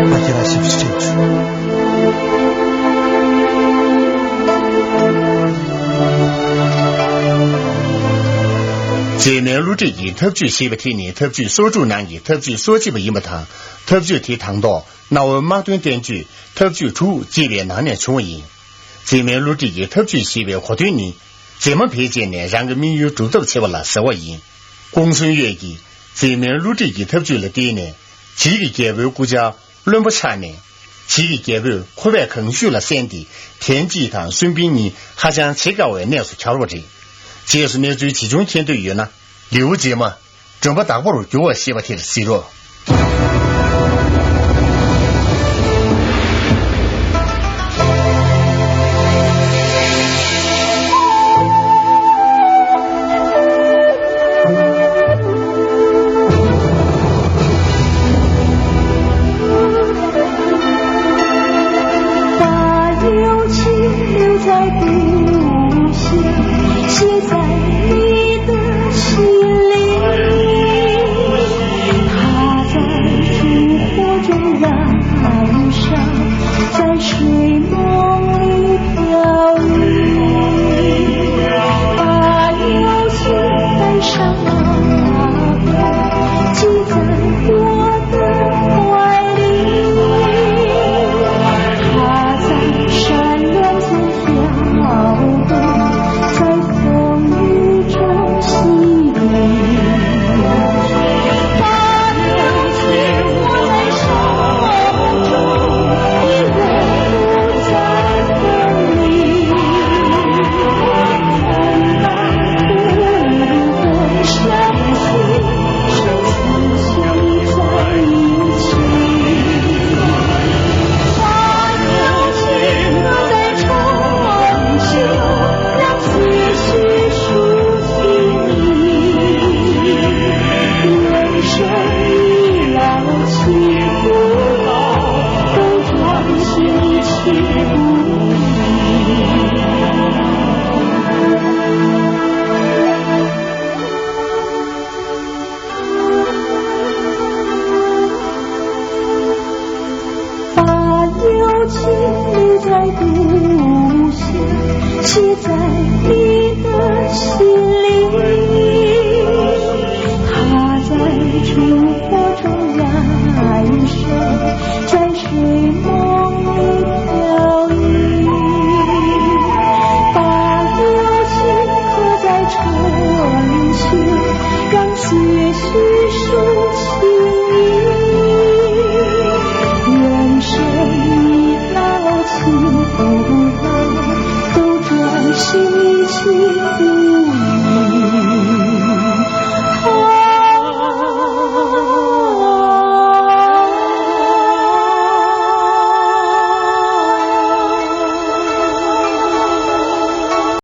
ང་ཁྱེད་རང་ཞིབ་ཞིབ་དྲན་བྱུང་། མཛེས་མའི་བསླུ་བྲིད་ཀྱི་ཐབས་ཇུས་ཞེས་པ་དེ་ནི་ཐབས་ཇུས་སོ་དྲུག་ནང་གི་ཐབས་ཇུས་སོ་གཅིག་པ་ཡིན་པ་དང་། ཐབས་ཇུས་དེ་དང་ཐོག་རྣ་བའི་དམར་འདོན་བསྟན་བཅོས་ཐབས་ཇུས་དྲུག་ཅེས་པའི་ནང་ནས་བྱུང་བ་ཡིན། མཛེས་མའི་བསླུ་བྲིད་ཀྱི་ཐབས་ཇུས་ཞེས་པའི་གོ་དོན་ནི། མཛེས་མ་བེད་སྤྱད་ནས་རང་གི་དམིགས་ཡུལ་སྒྲུབ་ཐབས་བྱེད་པ་ལ་ཟེར་བ་ཡིན། ཀུང་སུན་གཡས་ཀྱིས་མཛེས་མའི་བསླུ་བྲིད་ཀྱི་ཐབས་ཇུས་ལ་བརྟེན་ནས། བྱིས་ཀྱི་རྒྱལ་པོའི་སྐུ་བཅར་བློན་པོ་ཆགས་ནས། བྱིས་ཀྱི་རྒྱལ་པོས་ཁོ་པས་གང་ཞུས་ལ་གསན་ཏེ། ཐེན་ཅི་དང་སུན་པིན་གཉིས་ཧ་ཅང་བྱེད་དཀའ་བའི་གནས་སུ་གྱར་བ་རེད། རྗེས་སུ་གནས་ཚུལ་ཇི་བྱུང་མཁྱེན་འདོད་ཡོད་ན། ལིའུ་མཛེས་མ། སྒྲོན་པ་བདག་པོར་འགྱུར་བ་ཞེས་པ་དེར་གཟིགས་རོགས།